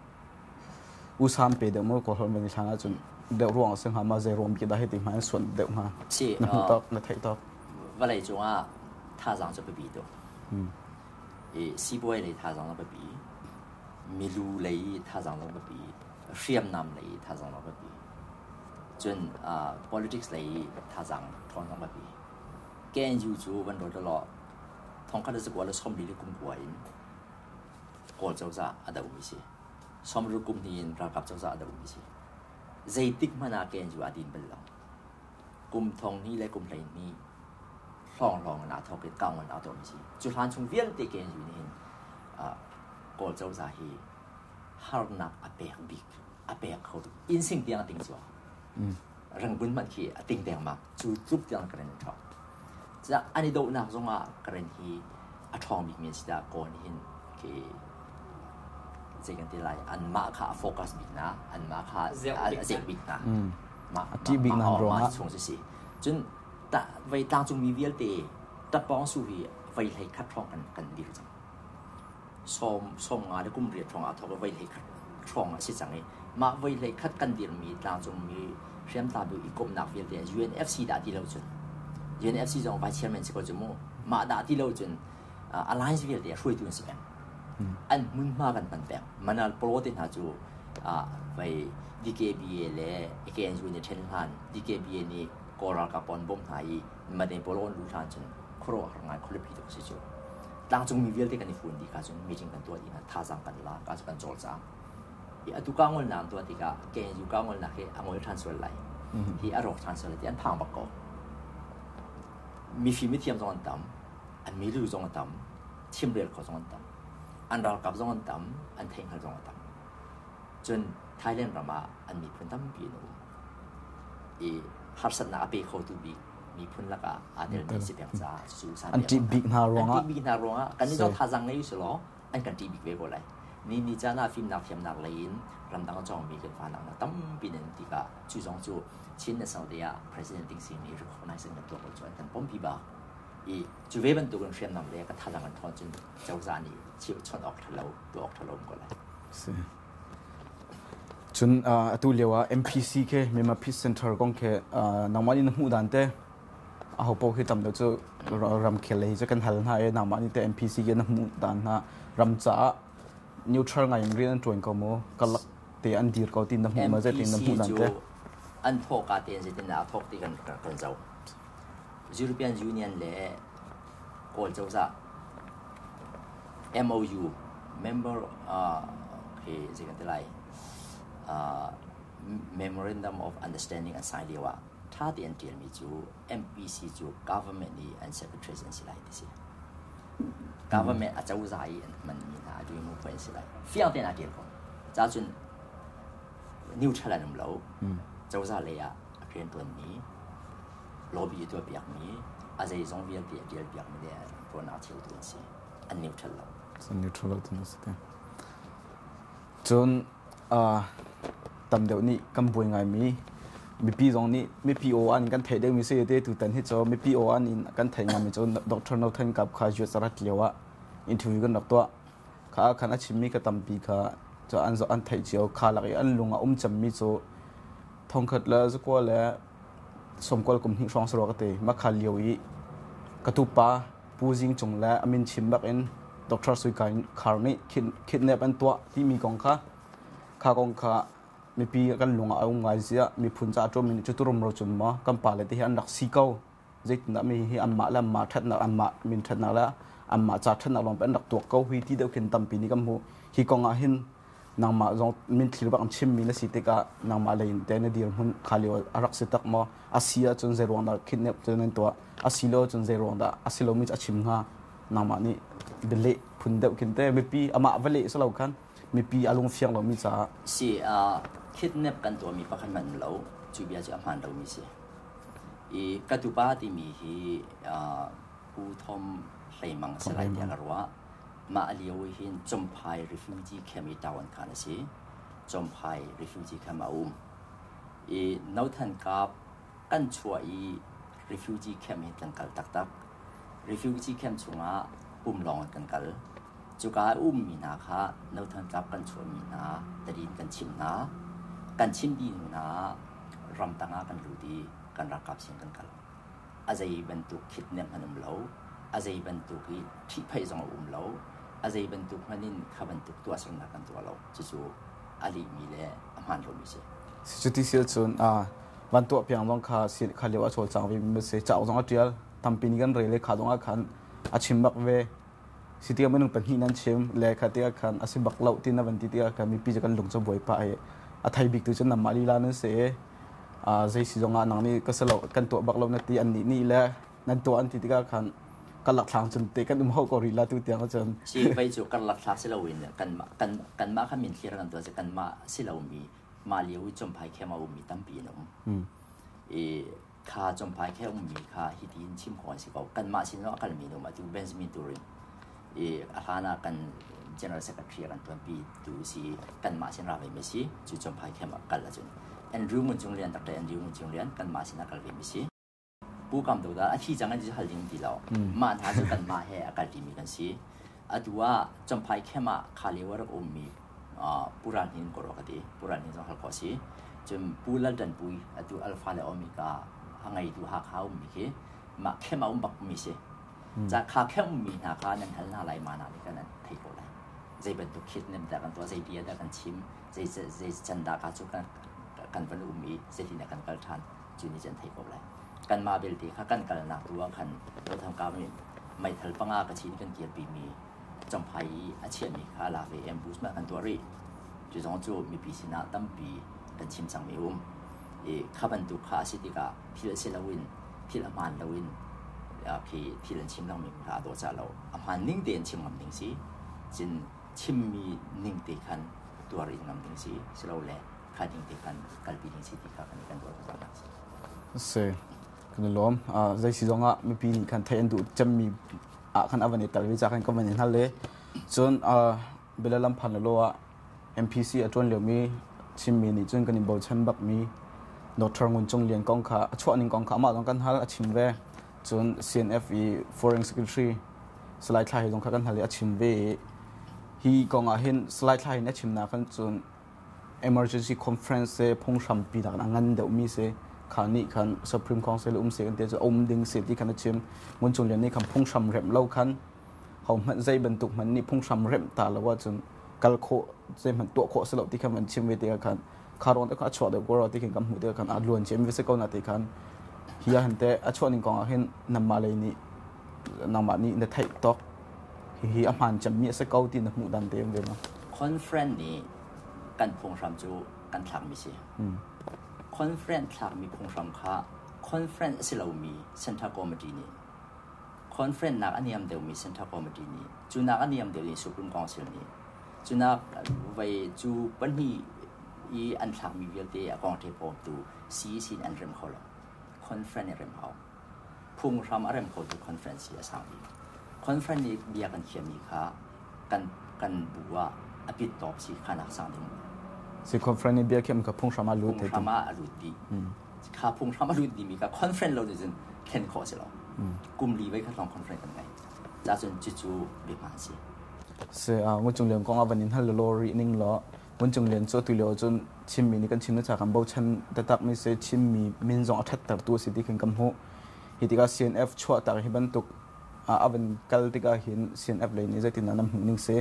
usam pe deuh maw kawlholh van i hlan ahcun deuh ruang a si hnga ma zei ruang bik dah hei ti hmai an suan deuh hnga. Si Na hmuh tawk na theih tawk. Vawlei cungah thazaang cu biapi tuk. I sibawi lei thazaang zong biapi, milu lei thazaang zong biapi, hriamnam lei thazaang zong biapi. Cun politics lei thazaang ṭhawn zong biapi. KNU cu van ruat law thongkhat le zakua le 40 le kum kua in Kawl cozah a domi si. 60 kum hnih in ralkap cozah a domi si. Zeitik hmanh ah KNU aa din bal lo. Kum thong hnih le kum 12 hlawng in aa thawk i kaung in aa tuahmi si. Cu hlan chung vialte KNU nih hin Kawl cozah hi harnak a pek bik, a pek kho bik. Inn sing tiang a ting cuang. Rangoon hmanh khi a ting dengmang. Cu tluk tiang Karen an ṭhawng. Cucaah an i dohnak zongah Karen hi a ṭhawng bikmi an si dah Kawl nih hin khi zei kan ti lai anmah kha a focus bik hna anmah kha a zek bik hna mah a ṭih bik hna ruangah chung si si cun ta vei tlangcungmi vialte tapawng su hi vei hlei khat hrawng kan kan dir cang sawm sawm nga le kum riat hrawng aa thawk i voi hlei khat hrawng a si cang i mah voi hlei khat kan dirmi tlangcungmi hriamtlai bu i komhnak vialte UNFC dah ti lo cun UNFC zong vice chairman si ko cu mu mah dah ti lo cun alliance vialte hruaitu an si peng an hmunhma kan hman peng Manal Polo te hna cu vai DKBA le AKNU nih ṭhen hlan DKBA nih Kawl ralkap pawl an bawmh hna i Mane Polo an luh hlan cun khuaruahhar ngai khualipi tuk a si cu. Tlangcungmi vialte kan i fun dih kha cun meeting kan tuah dih hna thazaang kan la ka cu kan cawlcang. I atu ka ngolnak an tuah tikah KNU ka ngolnak hi a ngol ṭhan sual lai. Hi a rawk ṭhan sual lai ti an phang bak ko. Mifim mithiam zong an tam, an milu zong a tam, chimrel kho zong an tam, an ralkap zong an tam, an theihhngalh zong a tam. Cun Thailand ram ah an miphun tampi an um. I harsatnak a pe khotu bik miphun lakah aa telmi si peng caah cucu san an ṭih bik hna ruangah an ṭih bik hna ruangah kan nih zong thazaang ngei usih law an kan ṭih bik ve ko lai. Ni ni caan ah fimnak thiamnak lei in ramdang a cawngmi kan fa hna tampi nan tikah cu zong cu Chin National Day ah President Ding Sing nih recognize an kan tuah ko cu an kan pompi bak. I cu ve bantukin hriamnam le ka thazaang an ṭhawn cun cozah nih chawnh awk ṭha lo tuah awk ṭha lo um ko lai. Si. Cun atu lio ah MPC ke Myanmar Peace Center kong ke nangmah nih na hmuh dan te aho paoh hi tam deuh cu ramkhel lei cu kan hal hna i nangmah nih te MPC ke na hmuh dan hna ram caah neutral ngai in rian an ṭuan ko maw kalak te an dir ko ti na hmuh ma zeitin na hmuh dan te an thawka tein zeitin dah a thawk ti kan kan zoh European Union le Kawl cozah MOU member khi zei kan ti lai Memorandum of Understanding an sign lio ah ṭha tein ṭialmi cu MPC cu government nih an secretaries an si lai ti si. Government a cozah i an hmanmi hna a ṭuimu phu an si lai. Fiang tein aa ṭial ko. Ca cun neutral an um lo. Cozah lei ah a rianṭuanmi lobby a tuahpiakmi a zeizong vialte a ṭialpiakmi le ṭuannak thiltu an si. An neutral lo. An neutral lo ti si te. Cun tam deuh nih kan buai ngaimi mipi zong nih mipi aw an kan theih deuhmi si te tutan hi cu mipi aw an in kan theih ngaimi cu Dr. No Than Kap kha US rat lio ah interview kan rak tuah. Kha khan a chimmi ka tampi kha cu an an theih cio kha lak i an lung a um cemmi cu thongkhat le zakua le sawmkual kum hnih hrawng sarua ka ti. Mah kha lio i Ka tupa Pu Zing Cung le a min chim bak in Dr. Sui Khar nih kidnap an tuah timi kong kha kha kong kha mipi kan lung ah a um ngai ziah miphun ca a ṭuanmi nih cu turum ro cun maw kan pale te hi an rak si ko zeitindah mi hi anmah le anmah ṭhatnak anmah min ṭhatnak le anmah ca ṭhatnak lawng an rak tuak ko hui ti deuh khin tampi nih kan hmuh. Hi kong ah hin nangmah zong min thlir bak an chimmi na si tikah nangmah lei in te na dirhmun kha lio a rak si tak maw? A si ahcun zei ruang dah kidnap cu nan tuah? A si lo ahcun zei ruang dah a si lomi cu a chim hnga? Nangmah nih bialeh phun deuh khin te mipi amah va leh si lo khan mipi a lung fiang lomi caah. Si kidnap kan tuahmi pakhat hmanh lo cu bia cu a hmaan lomi si. I ka tupa timi hi Pu Thom Hlei Mang a si lai tiah ka ruah. Mah lio hin Champhai refugee camp i tawan khan a si. Champhai refugee camp a um. I Nothan Kap kan chuah i refugee camp hi kan kal taktak. Refugee camp chungah pum lawng in kan kal. Cuka a ummi hna kha Nothan Kap kan chuahmi hna tadin kan chimh hna. Kan chim dih hnu hna ah ramtang ah kan lut i kan ralkap sin kan kal. A zei bantuk khitnem hmanh um lo. A zei bantuk i ṭhihphaih zong a um lo. A zei bantuk hmanh in kha bantuk tuahsernak kan tuah lo. Cucu a lihmi le a hmaan lomi a si. Cuti si ahcun van tuah piang zong kha kha lio a cawlcang ve mi si. Cauk zong a ṭial. Tampi nih kan rel i kha zong ah khan a chim bak ve. Si tiah minung pahnih nan chim le kha tiah khan a si bak lo ti na van ti tiah khan mipi cu kan lung cu buai pah i a thei bik tu cu nangmah lila nan si i zei si zong ah nang nih ka si lo kan tuah bak lo na ti an nih nih le nan tuah an ti tikah khan karlak thlang cun te kan um ho ko rih la tu tiang cun. Si vei cu karlak thla si loin kanmah kan kanmah kha min thlir kan tuah si kanmah si lomi mah lio i Champhai khem a ummi tampi an um. I kha Champhai khe ummi kha hiti in chim khawh an si ko. Kanmah sin zong a kalmi an um atu Benjamin Turin i a hlan ah kan General Secretary a kan tuanpi tu si kanmah sin ra ve mi si cu Champhai khem a kal ahcun Andrew Ngun Cung Lian Dr. Andrew Ngun Cung Lian kanmah sin a kal ve mi si. Pu Kam Do dah a thi cang an ti hal ding ti lo. Mah hna cu kanmah he a kal ṭimi kan si. Atu ah Champhai khem ah kha lio a rak ummi Pu Ral Hnin ko rua ka ti. Pu Ral Hnin zong hal khawh a si. Cun Pu Lal Ṭan Pui atu Alpha le Omega a ngeitu Hakha ummi khi mah khem a um bakmi si. Ca kha khem ummi hna kha nan hal hna lai ma hna nih khan nan thei ko lai. Zei bantuk khit nem dah kan tuah, zei bia dah kan chim, zei zei can dah ka cu kan kan van um i zeitin dah kan kal ṭhan. Cu nih cun thei ko lai. Kanmah belte kha kan kalnak tu ah khan Rothangka nih meithal panga ka chin kan kirpimi Champhai i a chiahmi kha lak i ambush mah kan tuah rih. Cu zong cu mipi sinah tampi kan chim cangmi um. I kha bantuk kha a si tikah thil a si loin thil a hmaan loin khi thil an chim lengmang kha a dawh cah lo. A hmaan ning tein chim ngam ding si. Cun chimmi ning te khan tuar in ngam ding si. Silole kha ding te khan kalpi ding si ti kha kan kan ruah zungzal nak si. Si kan i lawm. Zei si zong ah mipi nih khan theih an duh cemmi ah khan a van i tel ve ca khan ka van i hngal le cun bela lam phan lo ah MPC a ṭuan liomi Chinmi nih cun kan i bochan bakmi Dr. Ngun Cung Lian kong kha a chuah ning kong kha amah zong kan hal a chim ve. Cun CNF i Foreign Secretary Salai Thla He zong kha kan hal i a chim ve i hi kong ah hin Salai Thla He a chimnak khan cun emergency conference se phunghrampi nak a ngan deuhmi si kha nih khan Supreme Council um se kan ti cu um ding si ti khan a chim. Ngun Cung Lian nih khan phunghram remh lo khan ho hmanh zei bantuk hmanh nih phunghram remh ta lo ahcun kal khawh zei hmanh tuah khawh si lo ti khan van chim ve ti khan kha ruang te kha a chuah deuh ko ti khin kan hmuh ti khan a luan cem ve si ko na ti khan hi ah hin te a chuah ning kong ah hin nangmah lei nih nangmah nih na theih tawk hihi a hmaan cemmi a si ko ti na hmuh dan te um ve ma? Conference nih kan phunghram cu kan thlakmi si. Conference thlakmi phunghram kha conference a si lomi Central Committee nih conference nak a niam deuhmi Central Committee nih cu nak a niam deuh in Supreme Council nih cu nak vei cu pahnih i an thlakmi vialte a kong ṭhe pawmtu CEC in an rem kho lo. Conference nih rem hau. Phunghram a rem khotu conference hi a sang bik. Conference nih bia kan thiammi kha kan kan bu ah a pit tawp si kha nak sang ding. Si conference nih bia khiam kha phunghram ah lut. Phunghram ah a lut dih. Kha phunghram a lut dimi kha conference lo nih cun thlen khawh a si lo. Kum li voi khat lawng conference kan ngei. Ca cun cucu biahmaan a si. Si ngun cung lian kong ah van in hal law rih ning law Ngun Cung Lian cu atu lio cun Chinmi nih kan chim na ca kan bochan taktakmi si Chinmi min zong a ṭhattertu a si ti khin kan hmuh. Hi tikah CNF chuahtak hi bantuk a van kal tikah hin CNF lei nih zeitindah nan hmuh ning si?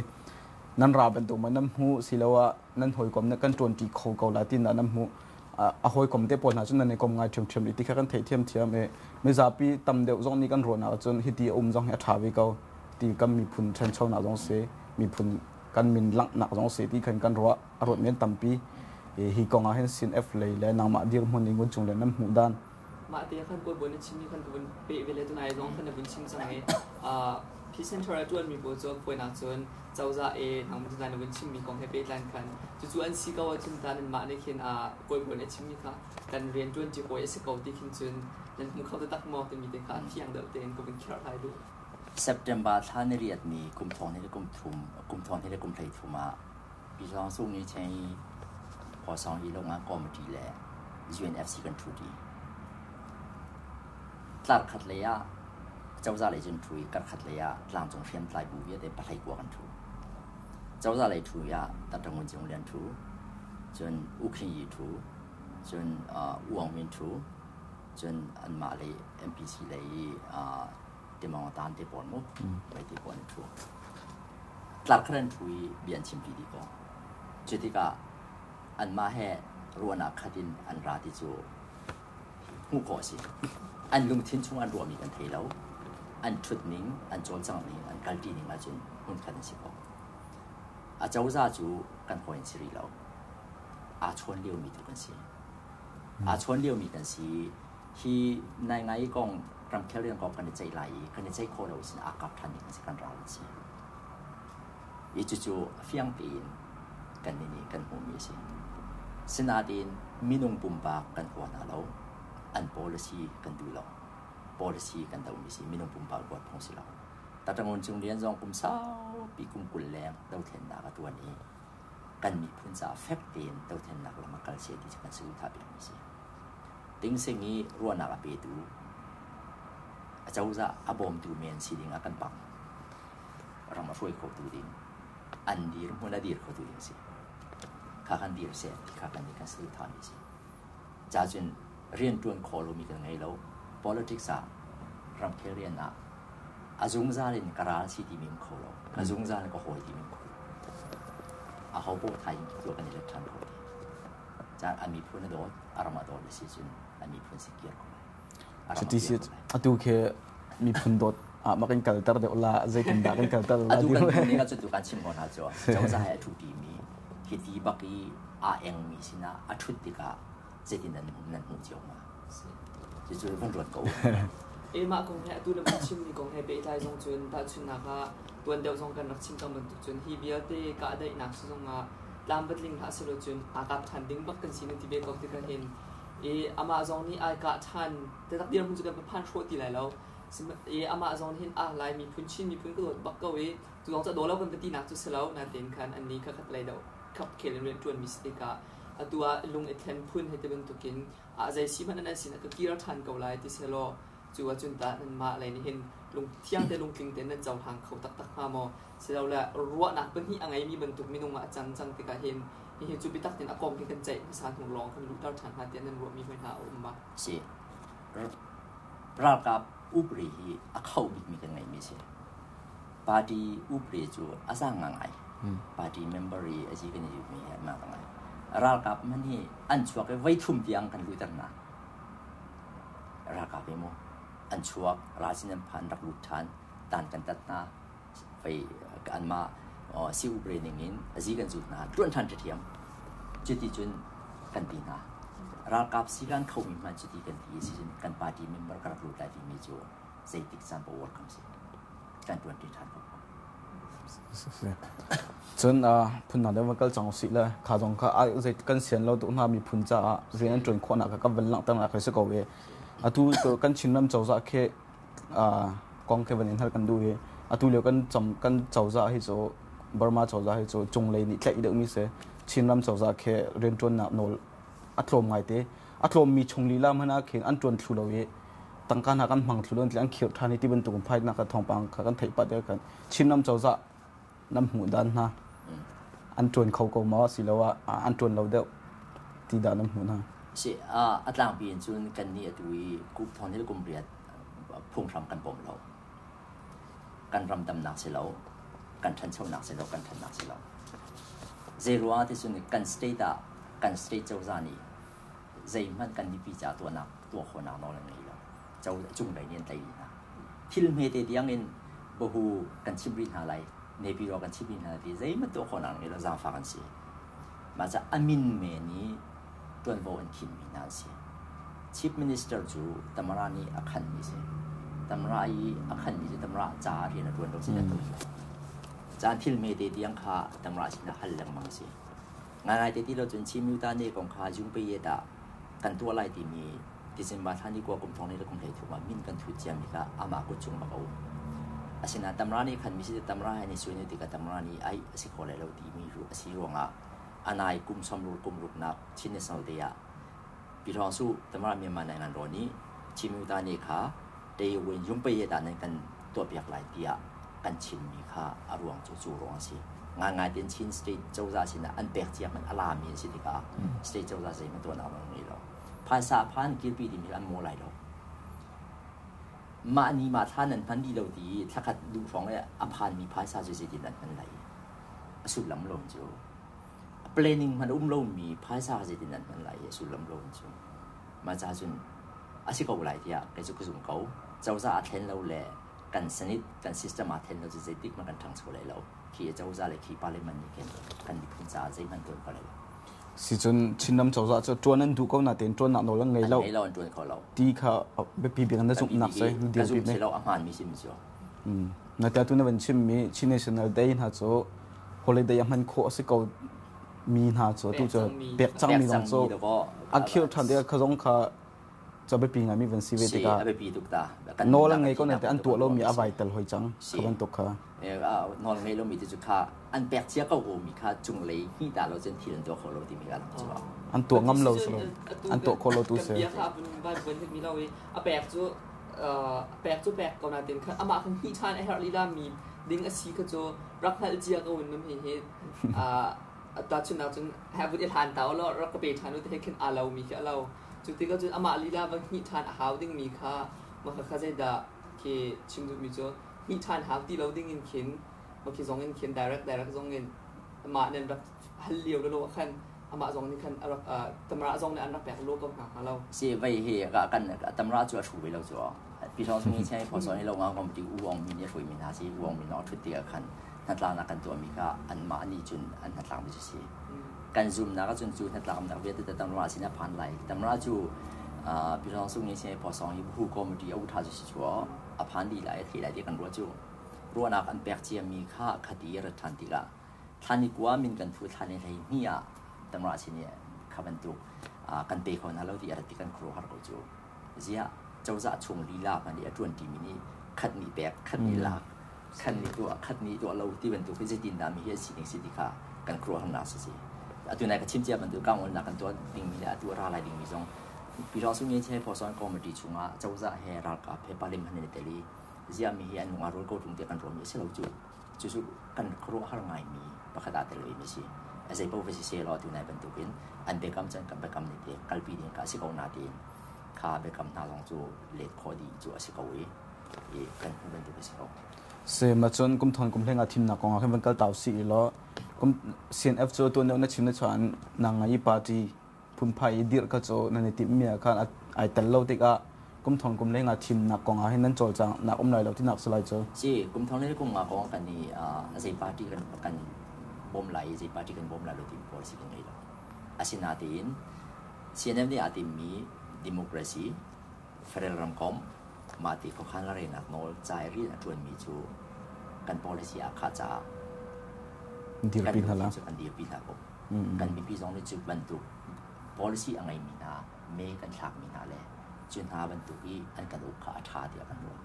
Nan ra bantuk ma nan hmuh siloah nan hawikom nih kan ṭuanṭi kho ko la ti nan hmuh? A hawikom te pawl hna cu nan i kom ngai ṭhiamṭhiam i ti kha kan theih thiamthiam i mizapi tam deuh zong nih kan ruahnak ahcun hiti a um zong hi a ṭha ve ko ti kan miphun ṭhanchonak zong si, miphun kan min langhnak zong si ti khan kan ruah a ruat men tampi. Hi kong ah hin CNF lei le nangmah dirhmun in cung le nan hmuh dan? Mah te khan kawl bawi na chimmi khan ka vun peh ve le tunai zong khan na vun chim cang i Peace Center a ṭuanmi pawl cu fawinak cun cozah e nangmah tunai na vun chimmi kong he pehtlai khan cucu an si ko ahcun ta nanmah nih khin kawl bawi na chimmi kha kan rian ṭuanṭi hawi a si ko ti khin cun nan hmu kho taktak maw timi te kha fiang deuh tein ka vun kherh hlai duh. September thla ni riat ni kum thong hnih le kum thum kum thong hnih le kum 13 ah Pi Sawng Sung nih cheng i Hawsawng i Longa Committee le UNFC kan ṭhu ṭi. Tlar khat lei ah cozah lei cun ṭhu i karkhat lei ah tlangcung hriamtlai bu vialte pahlei kua kan ṭhu. Cozah lei ṭhu ah Dr. Ngun Cung Lian ṭhu, cun U Khin Yi ṭhu, cun U Aung Min ṭhu, cun anmah lei MPC lei i Timong Tan te pawl mu, mei te pawl an ṭhu. Tlar khat an ṭhu i bia an chimpi dih ko. Cu tikah anmah he ruahnak khat in an ra ti cu hmuh khawh a si. An lungthin chung an ruahmi kan thei lo. An ṭhutning, an cawlcanghning, an kalṭi ning ahcun hmunkhat an si ko. A cozah cu kan hawi an si rih lo. Aa chawn liomi tu kan si. Aa chawn liomi kan si. Hi nai ngai kong ramkhel rian kong kan i ceih lai i kan i ceih khawh lo sin aa kap ṭhan ding an si, kan ral an si. I cucu fiang tein kannih nih kan hmuhmi a si. Sinain minung pumpak kan hua hna lo. An policy kan duh lo. Policy kan dohmi si. Minung pumpak huat phung si lo. Tatangun Cung Lian zong kum saupi kum 20 leng dothlennak a ṭuan i kan miphun caah fek tein dothlennak lam a kal seh ti cu kan saduhthah piakmi a si. Tingsing i ruahnak a petu, acozah a bawmtu men si ding ah kan pang. Ram a hruai khotu ding, an dir hmun a dir khotu ding si. Kha kan dir seh ti kha kan nih kan saduhthahmi si. Ca cun rianṭuan khawh lomi kan ngei lo. Politics ah ramkhel rian ah a zungzal in ka ral si timi um kho lo. Ka zungzal in ka hawi timi um kho lo. A ho paoh thai in tuah kan i let ṭhan kho ti. Caan a miphun a dawt, a ram a dawt a si cun a miphun si kir ko lai. Cuti si atu khi miphun dawt ah ma kan kalter deuh la, zeitindah kan kalter la? Atu kan ning ah cu tu kan chim ko hna cu cozah he a ṭhuṭi mi hiti bak i aa engmi sinah a ṭhut tikah zeitin nan nan hmuh cio hnga? Cucu van ruat ko. E mah kong he atu na vun chimmi kong he pehtlai zong cun tahchunhnak ah tuan deuh zong kan rak chim cang bantuk cun hi vialte kahdaihnak si zong ah tlamtling hlah selaw cun aa kap ṭhan ding bak kan si nan ti ve ko tikah hin i amah zong nih ai kah ṭhan taktak dirhmun cu kan va phan hrawh ti lai lo. I amah zong nih hin ah Lai miphun, Chin miphun ka dawt bak ko i cu zong cu a daw lo kan va tinak cu si lo nain khan annih kha khat lei deuh khap khel in rian ṭuanmi si tikah atu ah lung i thlen phun hei ti bantukin ah zei si hmanh nan sinah ka kir ṭhan ko lai ti sehlaw cu ahcun tah nanmah lei nih hin lung thiang te lungtling tein nan cohlang kho taktak hnga maw? Silole ruahnak pahnih a ngeimi bantuk minung ah a cang cang tikah hin hihi cu biatak tein a kong hi kan ceih hmasa hnu lawng kan luhter ṭhan hnga tiah nan ruahmi hoi hna a um ma? Si. Ralkap upri hi a kho bikmi kan ngeihmi si. Party upri cu a zaang ngai. Party member i a zi kan i mi hi a ngai. Ralkap man hi an chuak i voi thum tiang kan luhter hna. Ralkap hi mu an chuak, ralsin an phan rak lut ṭhan, dan kan tat hna. Fei anmah si upre ning in a zi kan zut hna, ṭuan ṭhan ṭhiam. Cuti cun kan ti hna. Ralkap sikan khomi hmanh cuti kan ti si cun kan party member ka rak lut lai timi cu zeitik caan paoh welcome si. Kan ṭuan ṭi ṭhan ko. Cun phun dang deuh va kal cang usih le kha zong kha zei kan sian lo tuk hna miphun caah rian an ṭuan khawhnak kha kan van langhter nak si ko i atu kan Chinram cozah khi kong khi van in hal kan duh i atu lio kan cam kan cozah hi cu Burma cozah hi cu cunglei nih tlaih deuhmi si. Chinram cozah khi rianṭuannak nawl a tlawm ngaite. A tlawmmi chung lila hmanh ah khin an ṭuan thlu lo i tangka hna kan hmang thlu lo an khirh ṭhan i ti bantuk in phainak thawngpang kha kan theih pah kan Chinram cozah nan hmuh dan hna an ṭuan kho ko maw asiloah an ṭuan lo deuh ti dah nan hmuh hna? Si, a tlangpi in cun kannih atu i kum thong hnih le kum riat Phunghram kan pom lo. Kan ram damnak si lo, kan ṭhanchonak si lo, kan ṭhannak si lo. Zei ruangah ti cun kan state ah kan state cozah nih zeihmanh kan mipi ca tuahnak tuah khawhnak nawl an ngei lo. Cunglei nih an tlaih rih hna. Thil hmete tiang in bahu kan chimh rih hna lai, Naypyidaw kan chimh rih hna lai ti zeihmanh tuah khawhnak an ngei lo, zaangfak an si. Mah ca a min men i ṭuanvo an khinmi hna an si. Chief Minister cu Tamara nih a khanmi a si. Tamara i a khanmi cu Tamara caah rian a ṭuan lo si kan lo. Caan thil hmete tiang kha Tamara sinah hal lengmang a si. Ngaingai te ti lo cun Chin Myuta ne kong kha Jungpei ah kan tuah lai timi December thla ni kua kum thong ni le kum hlei thum ah min kan thut ciami kha amah kut cung bak a um. Asinain Tamra nih khan mi si Tamra he ni suai tikah Tamra nih ai a si kho lai lo timi a si ruangah anai kum sawmruk kum ruknak Chin National Day ah Pyidaungsu su Tamra Myanmar Nangan Raw nih Chin Myuta ne kha Teiwin Jungpei dah nan kan tuahpiak lai tiah kan chimmi kha a ruang cu cu ruang a si. Ngaingai tein Chin state cozah sinah an pek cia hmanh a lami an si tikah state cozah zeihmanh tuahnak an ngei lo. Phaisa phan kirpi ding hi an maw lai lo. Mah ni mah thla nan hman dih lo ti i thlakhat duh hrawng i a phanmi phaisa cu zeitin nan hman lai? A sullam lo cu. Planning hmanh a um lomi phaisa zeitin nan hman lai? A sullam lo cu. Mah ca cun a si ko lai tiah kei cu ka zum ko. Cozah aa thlen lo le kan Senate kan system aa thlen lo cu zeitik hmanh kan ṭhangcho lai lo. Khi cozah le khi parliament nih khin kan miphun caah zeihmanh tuan kho lai lo. Sicun Chinram cozah cu ṭuan an duh ko natein ṭuannak nawl an ngei lo. An ngei lo, an ṭuan kho lo. Ti kha biapi bik na zumhnak si. Ka zumh si lo, a hmaanmi si mi cu. Na tia tu na van chimmi Chin National Day hna cu holiday a hman khawh a si ko mi hna cu tu cu pek cangmi zong cu a khirh ṭhan tikah kha zong kha ca biapi ngaimi van si ve tikah a biapi tuk ta nawl an ngei ko nain an tuah lomi a vai tel hoi cang kha bantuk kha nawl ngei lomi ti cu kha an pek cia ko ko mi kha cunglei hnih ta lo cun thil an tuah kho lo timi ka lang cu an tuah ngam lo si an tuah kho lo tu si bia kha van van mi lo i a pek cu pek cu pek ko natin kha amah khan hnih ṭhan a herh lila mi ding a si kha cu rak hngalh cia ko in hi hi tahchunhnak cun he vun i hlan ta law rak ka pe ṭhan u ti he khin aa lo mi khi a lo. Cu tikah cun amah lila va hnih ṭhan a hau dingmi kha mah kha zeidah khi chim duhmi cu hnih ṭhan hau ti lo ding in khin mah khi zong in khin direct direct zong in amah nih an rak hal lio lolo ah khan amah zong nih khan a rak tamra zong nih an rak pek lo ko hna hnga lo. Si vei hi kan tamra cu a hru ve lo cu pi thong sung in siang pho so hi lo nga kom ti u ong mi nih a hruai mi hna si u ong mi no thut tikah khan hnatlaknak kan tuahmi kha anmah nih cun an hnatlakmi cu si. Kan zumnak ahcun cu hnatlaknak vialte tamra sin a phan lai. Tamra cu Pyidawng Sung Nih Siang Phosong hi hu committee a utha cu si chu a phan dih lai a thei lai ti kan ruah cu. Ruahnak an pek ciami kha khati a rat ṭhan tikah thla ni kua min kan thu thla ni hlei hnih ah tamra sin i kha bantuk kan pe kho hna lo ti a rat ti kan khuaruahhar ko cu. Ziah cozah chung lila hmanh i a ṭuanṭimi nih khat nih pek, khat nih lak, khat nih tuah, khat nih tuah lo ti bantuk hi zeitin dah mi hi an sining si ti kha kan khuaruahharnak si si. Atu nai ka chim cia bantuk kangawlnak kan tuah dingmi le atu a ra lai dingmi zong Pyidaungsu Ngeche Phosawn Committee chungah cozah he ralkap he palim han in i tel i ziah mi hi an lung aa rual ko ṭung tiah kan ruahmi a si lo cu. Cucu kan khuaruahhar ngaimi pakhat ah tel vemi a si. A zei paoh va si seh law tunai bantukin an biakam cun kan biakam nih te kalpi ding ka a si ko na tiin kha biakam hna zong cu let khawh dih cu a si ko i kan hmuh bantuk a si ko. Se ma cun kum thon kum hleng ah thimnak kong ah khin van kal tau si i law kum CNF cu tuan deuh na chim na chuan nang i party phunphai i dirh kha cu nan i timhmi ah khan ai tel lo tikah kum thong kum leng ah thimnak kong ah hin nan cawlcang nak um lai lo tinak si lai cu. Si kum thong le kum nga kong kan i zei party kan kan bawm lai i zei party kan bawm lai lo ti policy kan ngei lo. Asinain CNF nih aa timmi democracy federal ramkomh mah ti khuakhan larenak nawl ca i rian a ṭuanmi cu kan policy ah khah caah dirpi hna la kan dirpi hna ko. Kan mipi zong nih cu bantuk policy a ngeimi hna me kan thlakmi hna le cu hna bantuk i an kan uk kha a ṭha tiah kan ruah.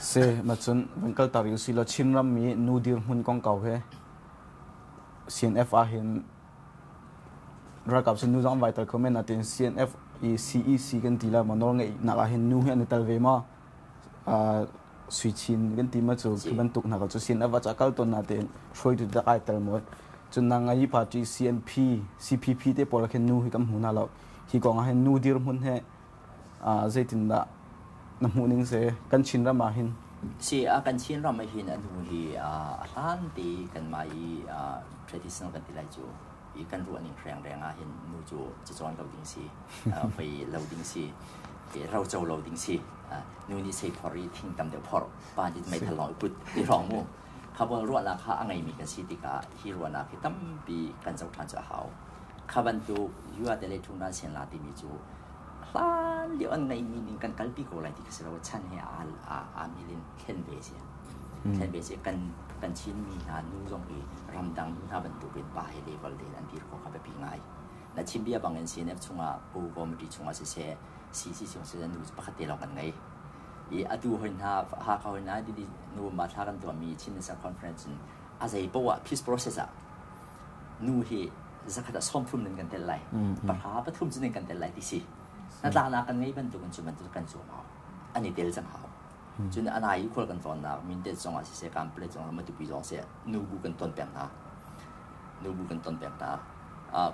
Si, macun van kal tar u si law Chinram mi nu dirhmun kongkau he CNF ah hin ralkap sin nu zong an vai tel kho men natin CNF i CEC kan ti la ma nawl ngeihnak ah hin nu hi an i tel ve ma Sui Chin kan ti ma cu khi bantuk hna cu CNF ah kal tawn natin hruaitu dak ai tel maw cun nang ngai party CNP CPP te pawl khin nu hi kan hmu hna lo hi kong ah hin nu dirhmun he zeitindah Na hmuh ning si kan Chin ram ah hin? Si, a kan Chin ram ah hin anu hi a hlan te kanmah i traditional kan ti lai cu, i kan ruah ning reng reng ah hin nu cu cacawn lo ding si, vei lo ding si, roco lo ding si, nu nih sei phor i thing tam deuh phor, pa nih meithal lawng i put ti hrawng mu. Kha pawl ruahnak kha a ngeimi kan si tikah hi ruahnak hi tampi kan zoh ṭhan cu a hau. Kha bantuk yua te le thung dan sian la timi cu hlan lio an ngeihmi ning kan kalpi ko lai ti kha si lo, chan he aa mil in thlen ve si, thlen ve si. Kan Chinmi hna nu zong hi ramdang nu hna bantukin pa he level tein an dir khawh kha biapi ngai. Na chim bia bangin CNF chungah, Pu committee chungah siseh, CC chung siseh, nu pakhat te lawng kan ngei i atu hoi hna Hakha hoi hna didi November thla kan tuahmi Chin National Conference in a zei poah ah peace process ah nu hi 100 ah 30 nan kan tel lai, 13 cu nan kan tel lai ti si. Hnatlaknak kan ngei bantukin cu bantuk kan zuam hau, an i tel cang hau. Cun anai i khual kan tlawnnak Mintet zong ah siseh, Kanpalet zong ah, Matupi zong seh, nu bu kan ton peng hna, nu bu kan ton peng hna.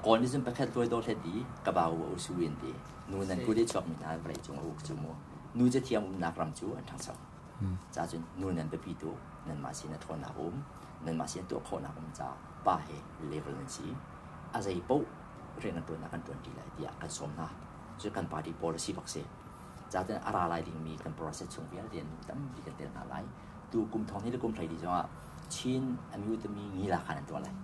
Kawl nih cun pakhat luai daw hlet i ka bau u su in ti nu nan kut i chuak mi hna vawlei cung a uk cu mu. Nu cu thiam umnak ram cu an ṭhangcho ca cun nu nan biapi tuk. Nanmah sin a ṭhawnnak um, nanmah sin tuah khawhnak um ca pa he level nan si. A zei paoh rian kan ṭuannak kan ṭuan ṭi lai tiah kan sawm hna cu kan party policy bak si. Caten a ra lai dingmi kan process chung vialte nu tampi kan tel hna lai. Tu kum thong ni le kum hlei li zongah Chin amyutami ngila khan an tuah lai.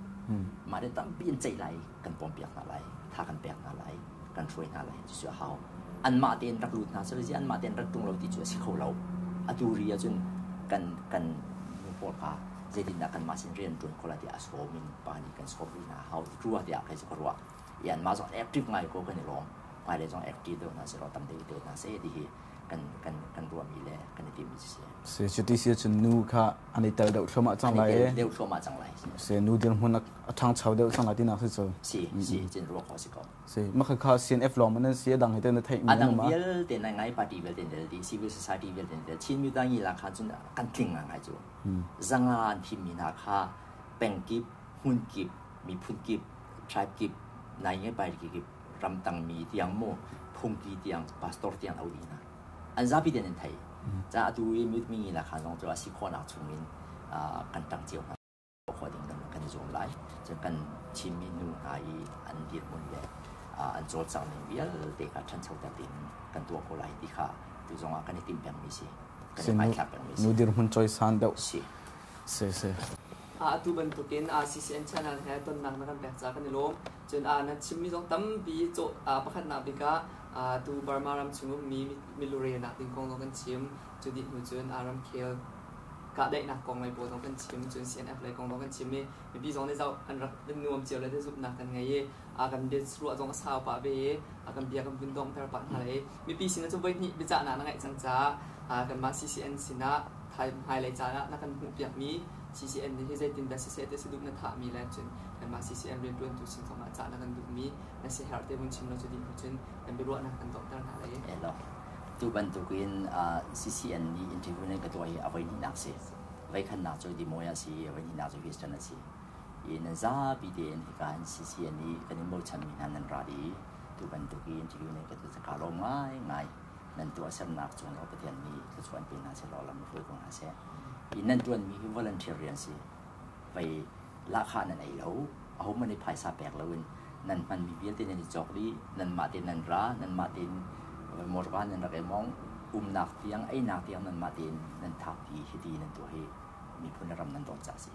Mah te tampi in ceih lai, kan pawmpiak hna lai, tha kan pek hna lai, kan hruai hna lai. Cucu a hau. Anmah tein rak lut hna seh, anmah tein rak ṭung lo ti cu a si kho lo. Atu ri ahcun kan nu pawl kha zeitindah kanmah sin rian ṭuan kho lai tiah a sawm in pa nih kan sawm rih hna hau rua tiah kei cu ka ruah. I anmah zong active ngai ko, kan i lawm. Hmailei zong active deuh hna seh law, tam deuh deuh hna seh ti hi kan ruahmi le kan i timmi cu si. Si, cuti si ahcun nu kha an i tel deuh thluahmah cang lai. An i tel deuh thluahmah cang lai. Si, nu dirhmun a ṭhangcho deuh cang lai tinak si cu. Si, si, cin ruah khawh si ko. Si, mah kha CNF lawng man nan si, a dang hi te na theih mi? A dang vialte na ngai party vialte na tel dih, civil society vialte na tel. Chin mi la kha cun kan tling ngai cu. Zanga an thim mi hna kha peng kip, hmun kip, miphun kip, tribe kip, nai ngai party kip, ramtang mi tiang mu, phungki tiang, pastor tiang au dih hna. An zapi ten an thei. Ca atu i mi la kha zong cu a si khawhnak chung in kan tang cio hna. Khawh ding kan i zuam lai. Cun kan Chinmi nu hna i an dirhmun le an cawlcangh ning vialte kha ṭhanchoter ding kan tuah ko lai ti kha tu zongah kan i timh pengmi si. Kan i hmaithlak pengmi si. Nu dirhmun cawisan deuh. Si. Si si. Atu bantukin CCN channel he tonnak na kan pek caah kan i lawm. Cun na chimmi zong tampi pakhatnak bik ah tu Burma ram chung ummi milurelnak ding kong zong kan chim. Cu dih hnu cun ramkhel kahdaihnak kong lei pawl zong kan chim, cun CNF lei kong zong kan chim i mipi zong nih zoh an rak nuam cio le zumhnak kan ngei i kan bia ruah zong a sau pah ve i kan bia kan vun donghter pah hna i mipi sinah cu voihnih biacahnak na ngeih cang caah kanmah CCN sinah hmailei caan ah na kan hmuhpiakmi CCN nih hi zeitindah siseh ti si duh na thahmi le cun kanmah CCN rianṭuantu sin zongah cah na kan duhmi na siaherh te vun chim law, cu dih hnu cun kan biaruahnak kan donghter hna lai. Tu bantukin CCN nih interview nan ka tuah hi a voihnihnak si. Voikhatnak cu Dimoy ah si, a voihnihnak cu Houston a si. I nan zapi tein hika hin CCN i kan in bochanmi hna nan ra dih i tu bantuk i interview nan ka tuah cu kaa lawm ngaingai. Nan tuahsernak cung zong Pathian nih thluachuah an pe hna seh law lam hruai ko hna seh. I nan ṭuanmi hi volunteer rian si. Vei lahkhah nan ei lo, ahohmanh nih phaisa pek loin nan hmanmi vialte nan i cawk dih, nanmah tein nan ra, nanmah tein motorka nan rak i mong, umnak tiang, einak tiang nanmah tein nan thak ti hiti nan tuah hi miphun le ram nan dawt caah a si.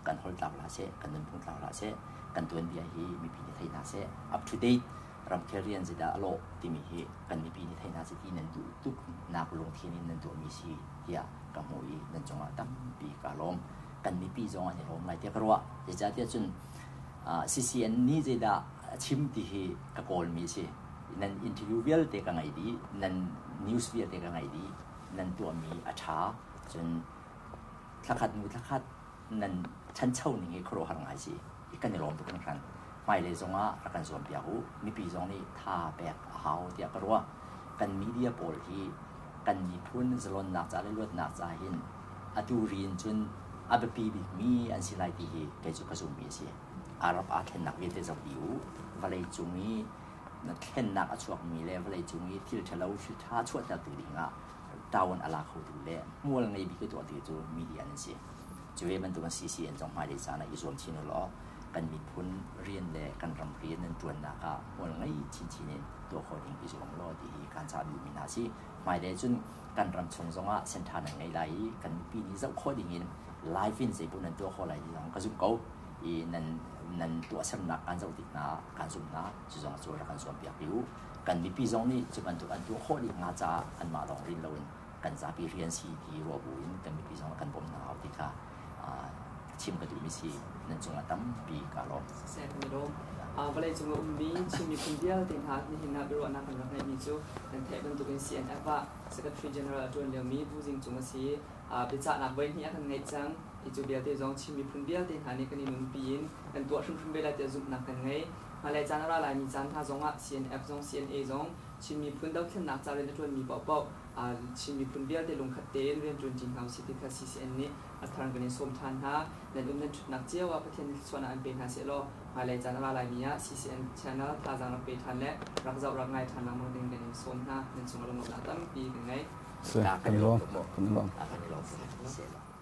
Kan holh tlau hlah seh, kan nunphung tlau hlah seh, kan tuanbia hi mipi nih thei hna seh, up to date ramkhel rian zeidah a lawh timi hi kan mipi nih thei hna seh ti nan duh tuk nak lungthin in nan tuahmi si tiah ka hmuh i nan cungah tampi kaa lawm. Kan mipi zong an i lawm lai tiah ka ruah. Zeicahtiah cun CCN nih zeidah a chim ti hi ka kawlmi a si. Nan interview vialte ka ngaih dih, nan news vialte ka ngaih dih, nan tuahmi a ṭha. Cun thlakhat hnu thlakhat nan ṭhancho ning hi khuaruahhar ngai si. Kan i lawm tuk hringhran. Hmailei zongah rak kan zuampiak u. Mipi zong nih tha pek a hau tiah ka ruah. Kan media pawl hi kan miphun zalonnak ca le luatnak ca hin atu ri in cun a biapi bikmi an si lai ti hi kei cu ka zummi a si. Arab aa thlennak vialte zoh dih u. Vawlei cung i thlennak a chuakmi le vawlei cung i thil ṭhalo, thil ṭha chuahtertu dingah ṭawan a la khotu le hmual ngei bik a tuahtu cu media nan si. Cu ve bantukin CCN zong hmailei caan ah i zuam chin u law kan miphun rian le kan ram rian nan ṭuannak ah hmual ngei chinchin in tuah khawh ding i zuam law ti hi kaan cah duhmi hna si. Hmailei cun kan ram chung zongah senṭha nan ngei lai i kan mipi nih zoh khawh ding in live in zeipaoh nan tuah khawh lai ti zong ka zumh ko. I nan nan tuahsernak kaan zoh tik hna ah kaan zumh hna. Cu zong cu rak kan zuampiak rih u. Kan mipi zong nih cu bantuk an tuah khawh ding hnga caah anmah lawng rin loin kan zapi rian si ti ruah buin kan mipi zong kan bawmh hna hau ti kha chim ka duhmi si nan cungah tampi ka lawm. Siseh kan i lawm. Vawlei cung a ummi Chin miphun vialte hna nihin ah biaruahnak kan rak ngeihmi cu nan theih bantukin CNF ah Secretary General a ṭuan liomi Bu Zing Cung a si. Biacahnak voihnih a kan ngeih cang. Hi cu vialte zong Chin miphun vialte hna nih kan i nunpi in kan tuah hrimhrim ve lai tiah zumhnak kan ngei. Hmailei caan a ra laimi caan hna zongah CNF zong CNA zong Chin miphun dothlennak ca rian a ṭuanmi paohpaoh Chin miphun vialte lungkhat tein rianṭuanṭi hna usih ti kha CCN nih a thar kan in sawm ṭhan hna. Nan um nan ṭhutnak cio ah Pathian nih thluachuahnak an pe hna sehlaw hmailei caan a ra laimi ah CCN channel thazaang rak pe ṭhan le rak zoh rak ngai ṭhan lengmang ding kan in sawm hna. Nan cungah lunglawmhnak tampi kan ngei. Kan i lawm. Kan i lawm. Kan i lawm.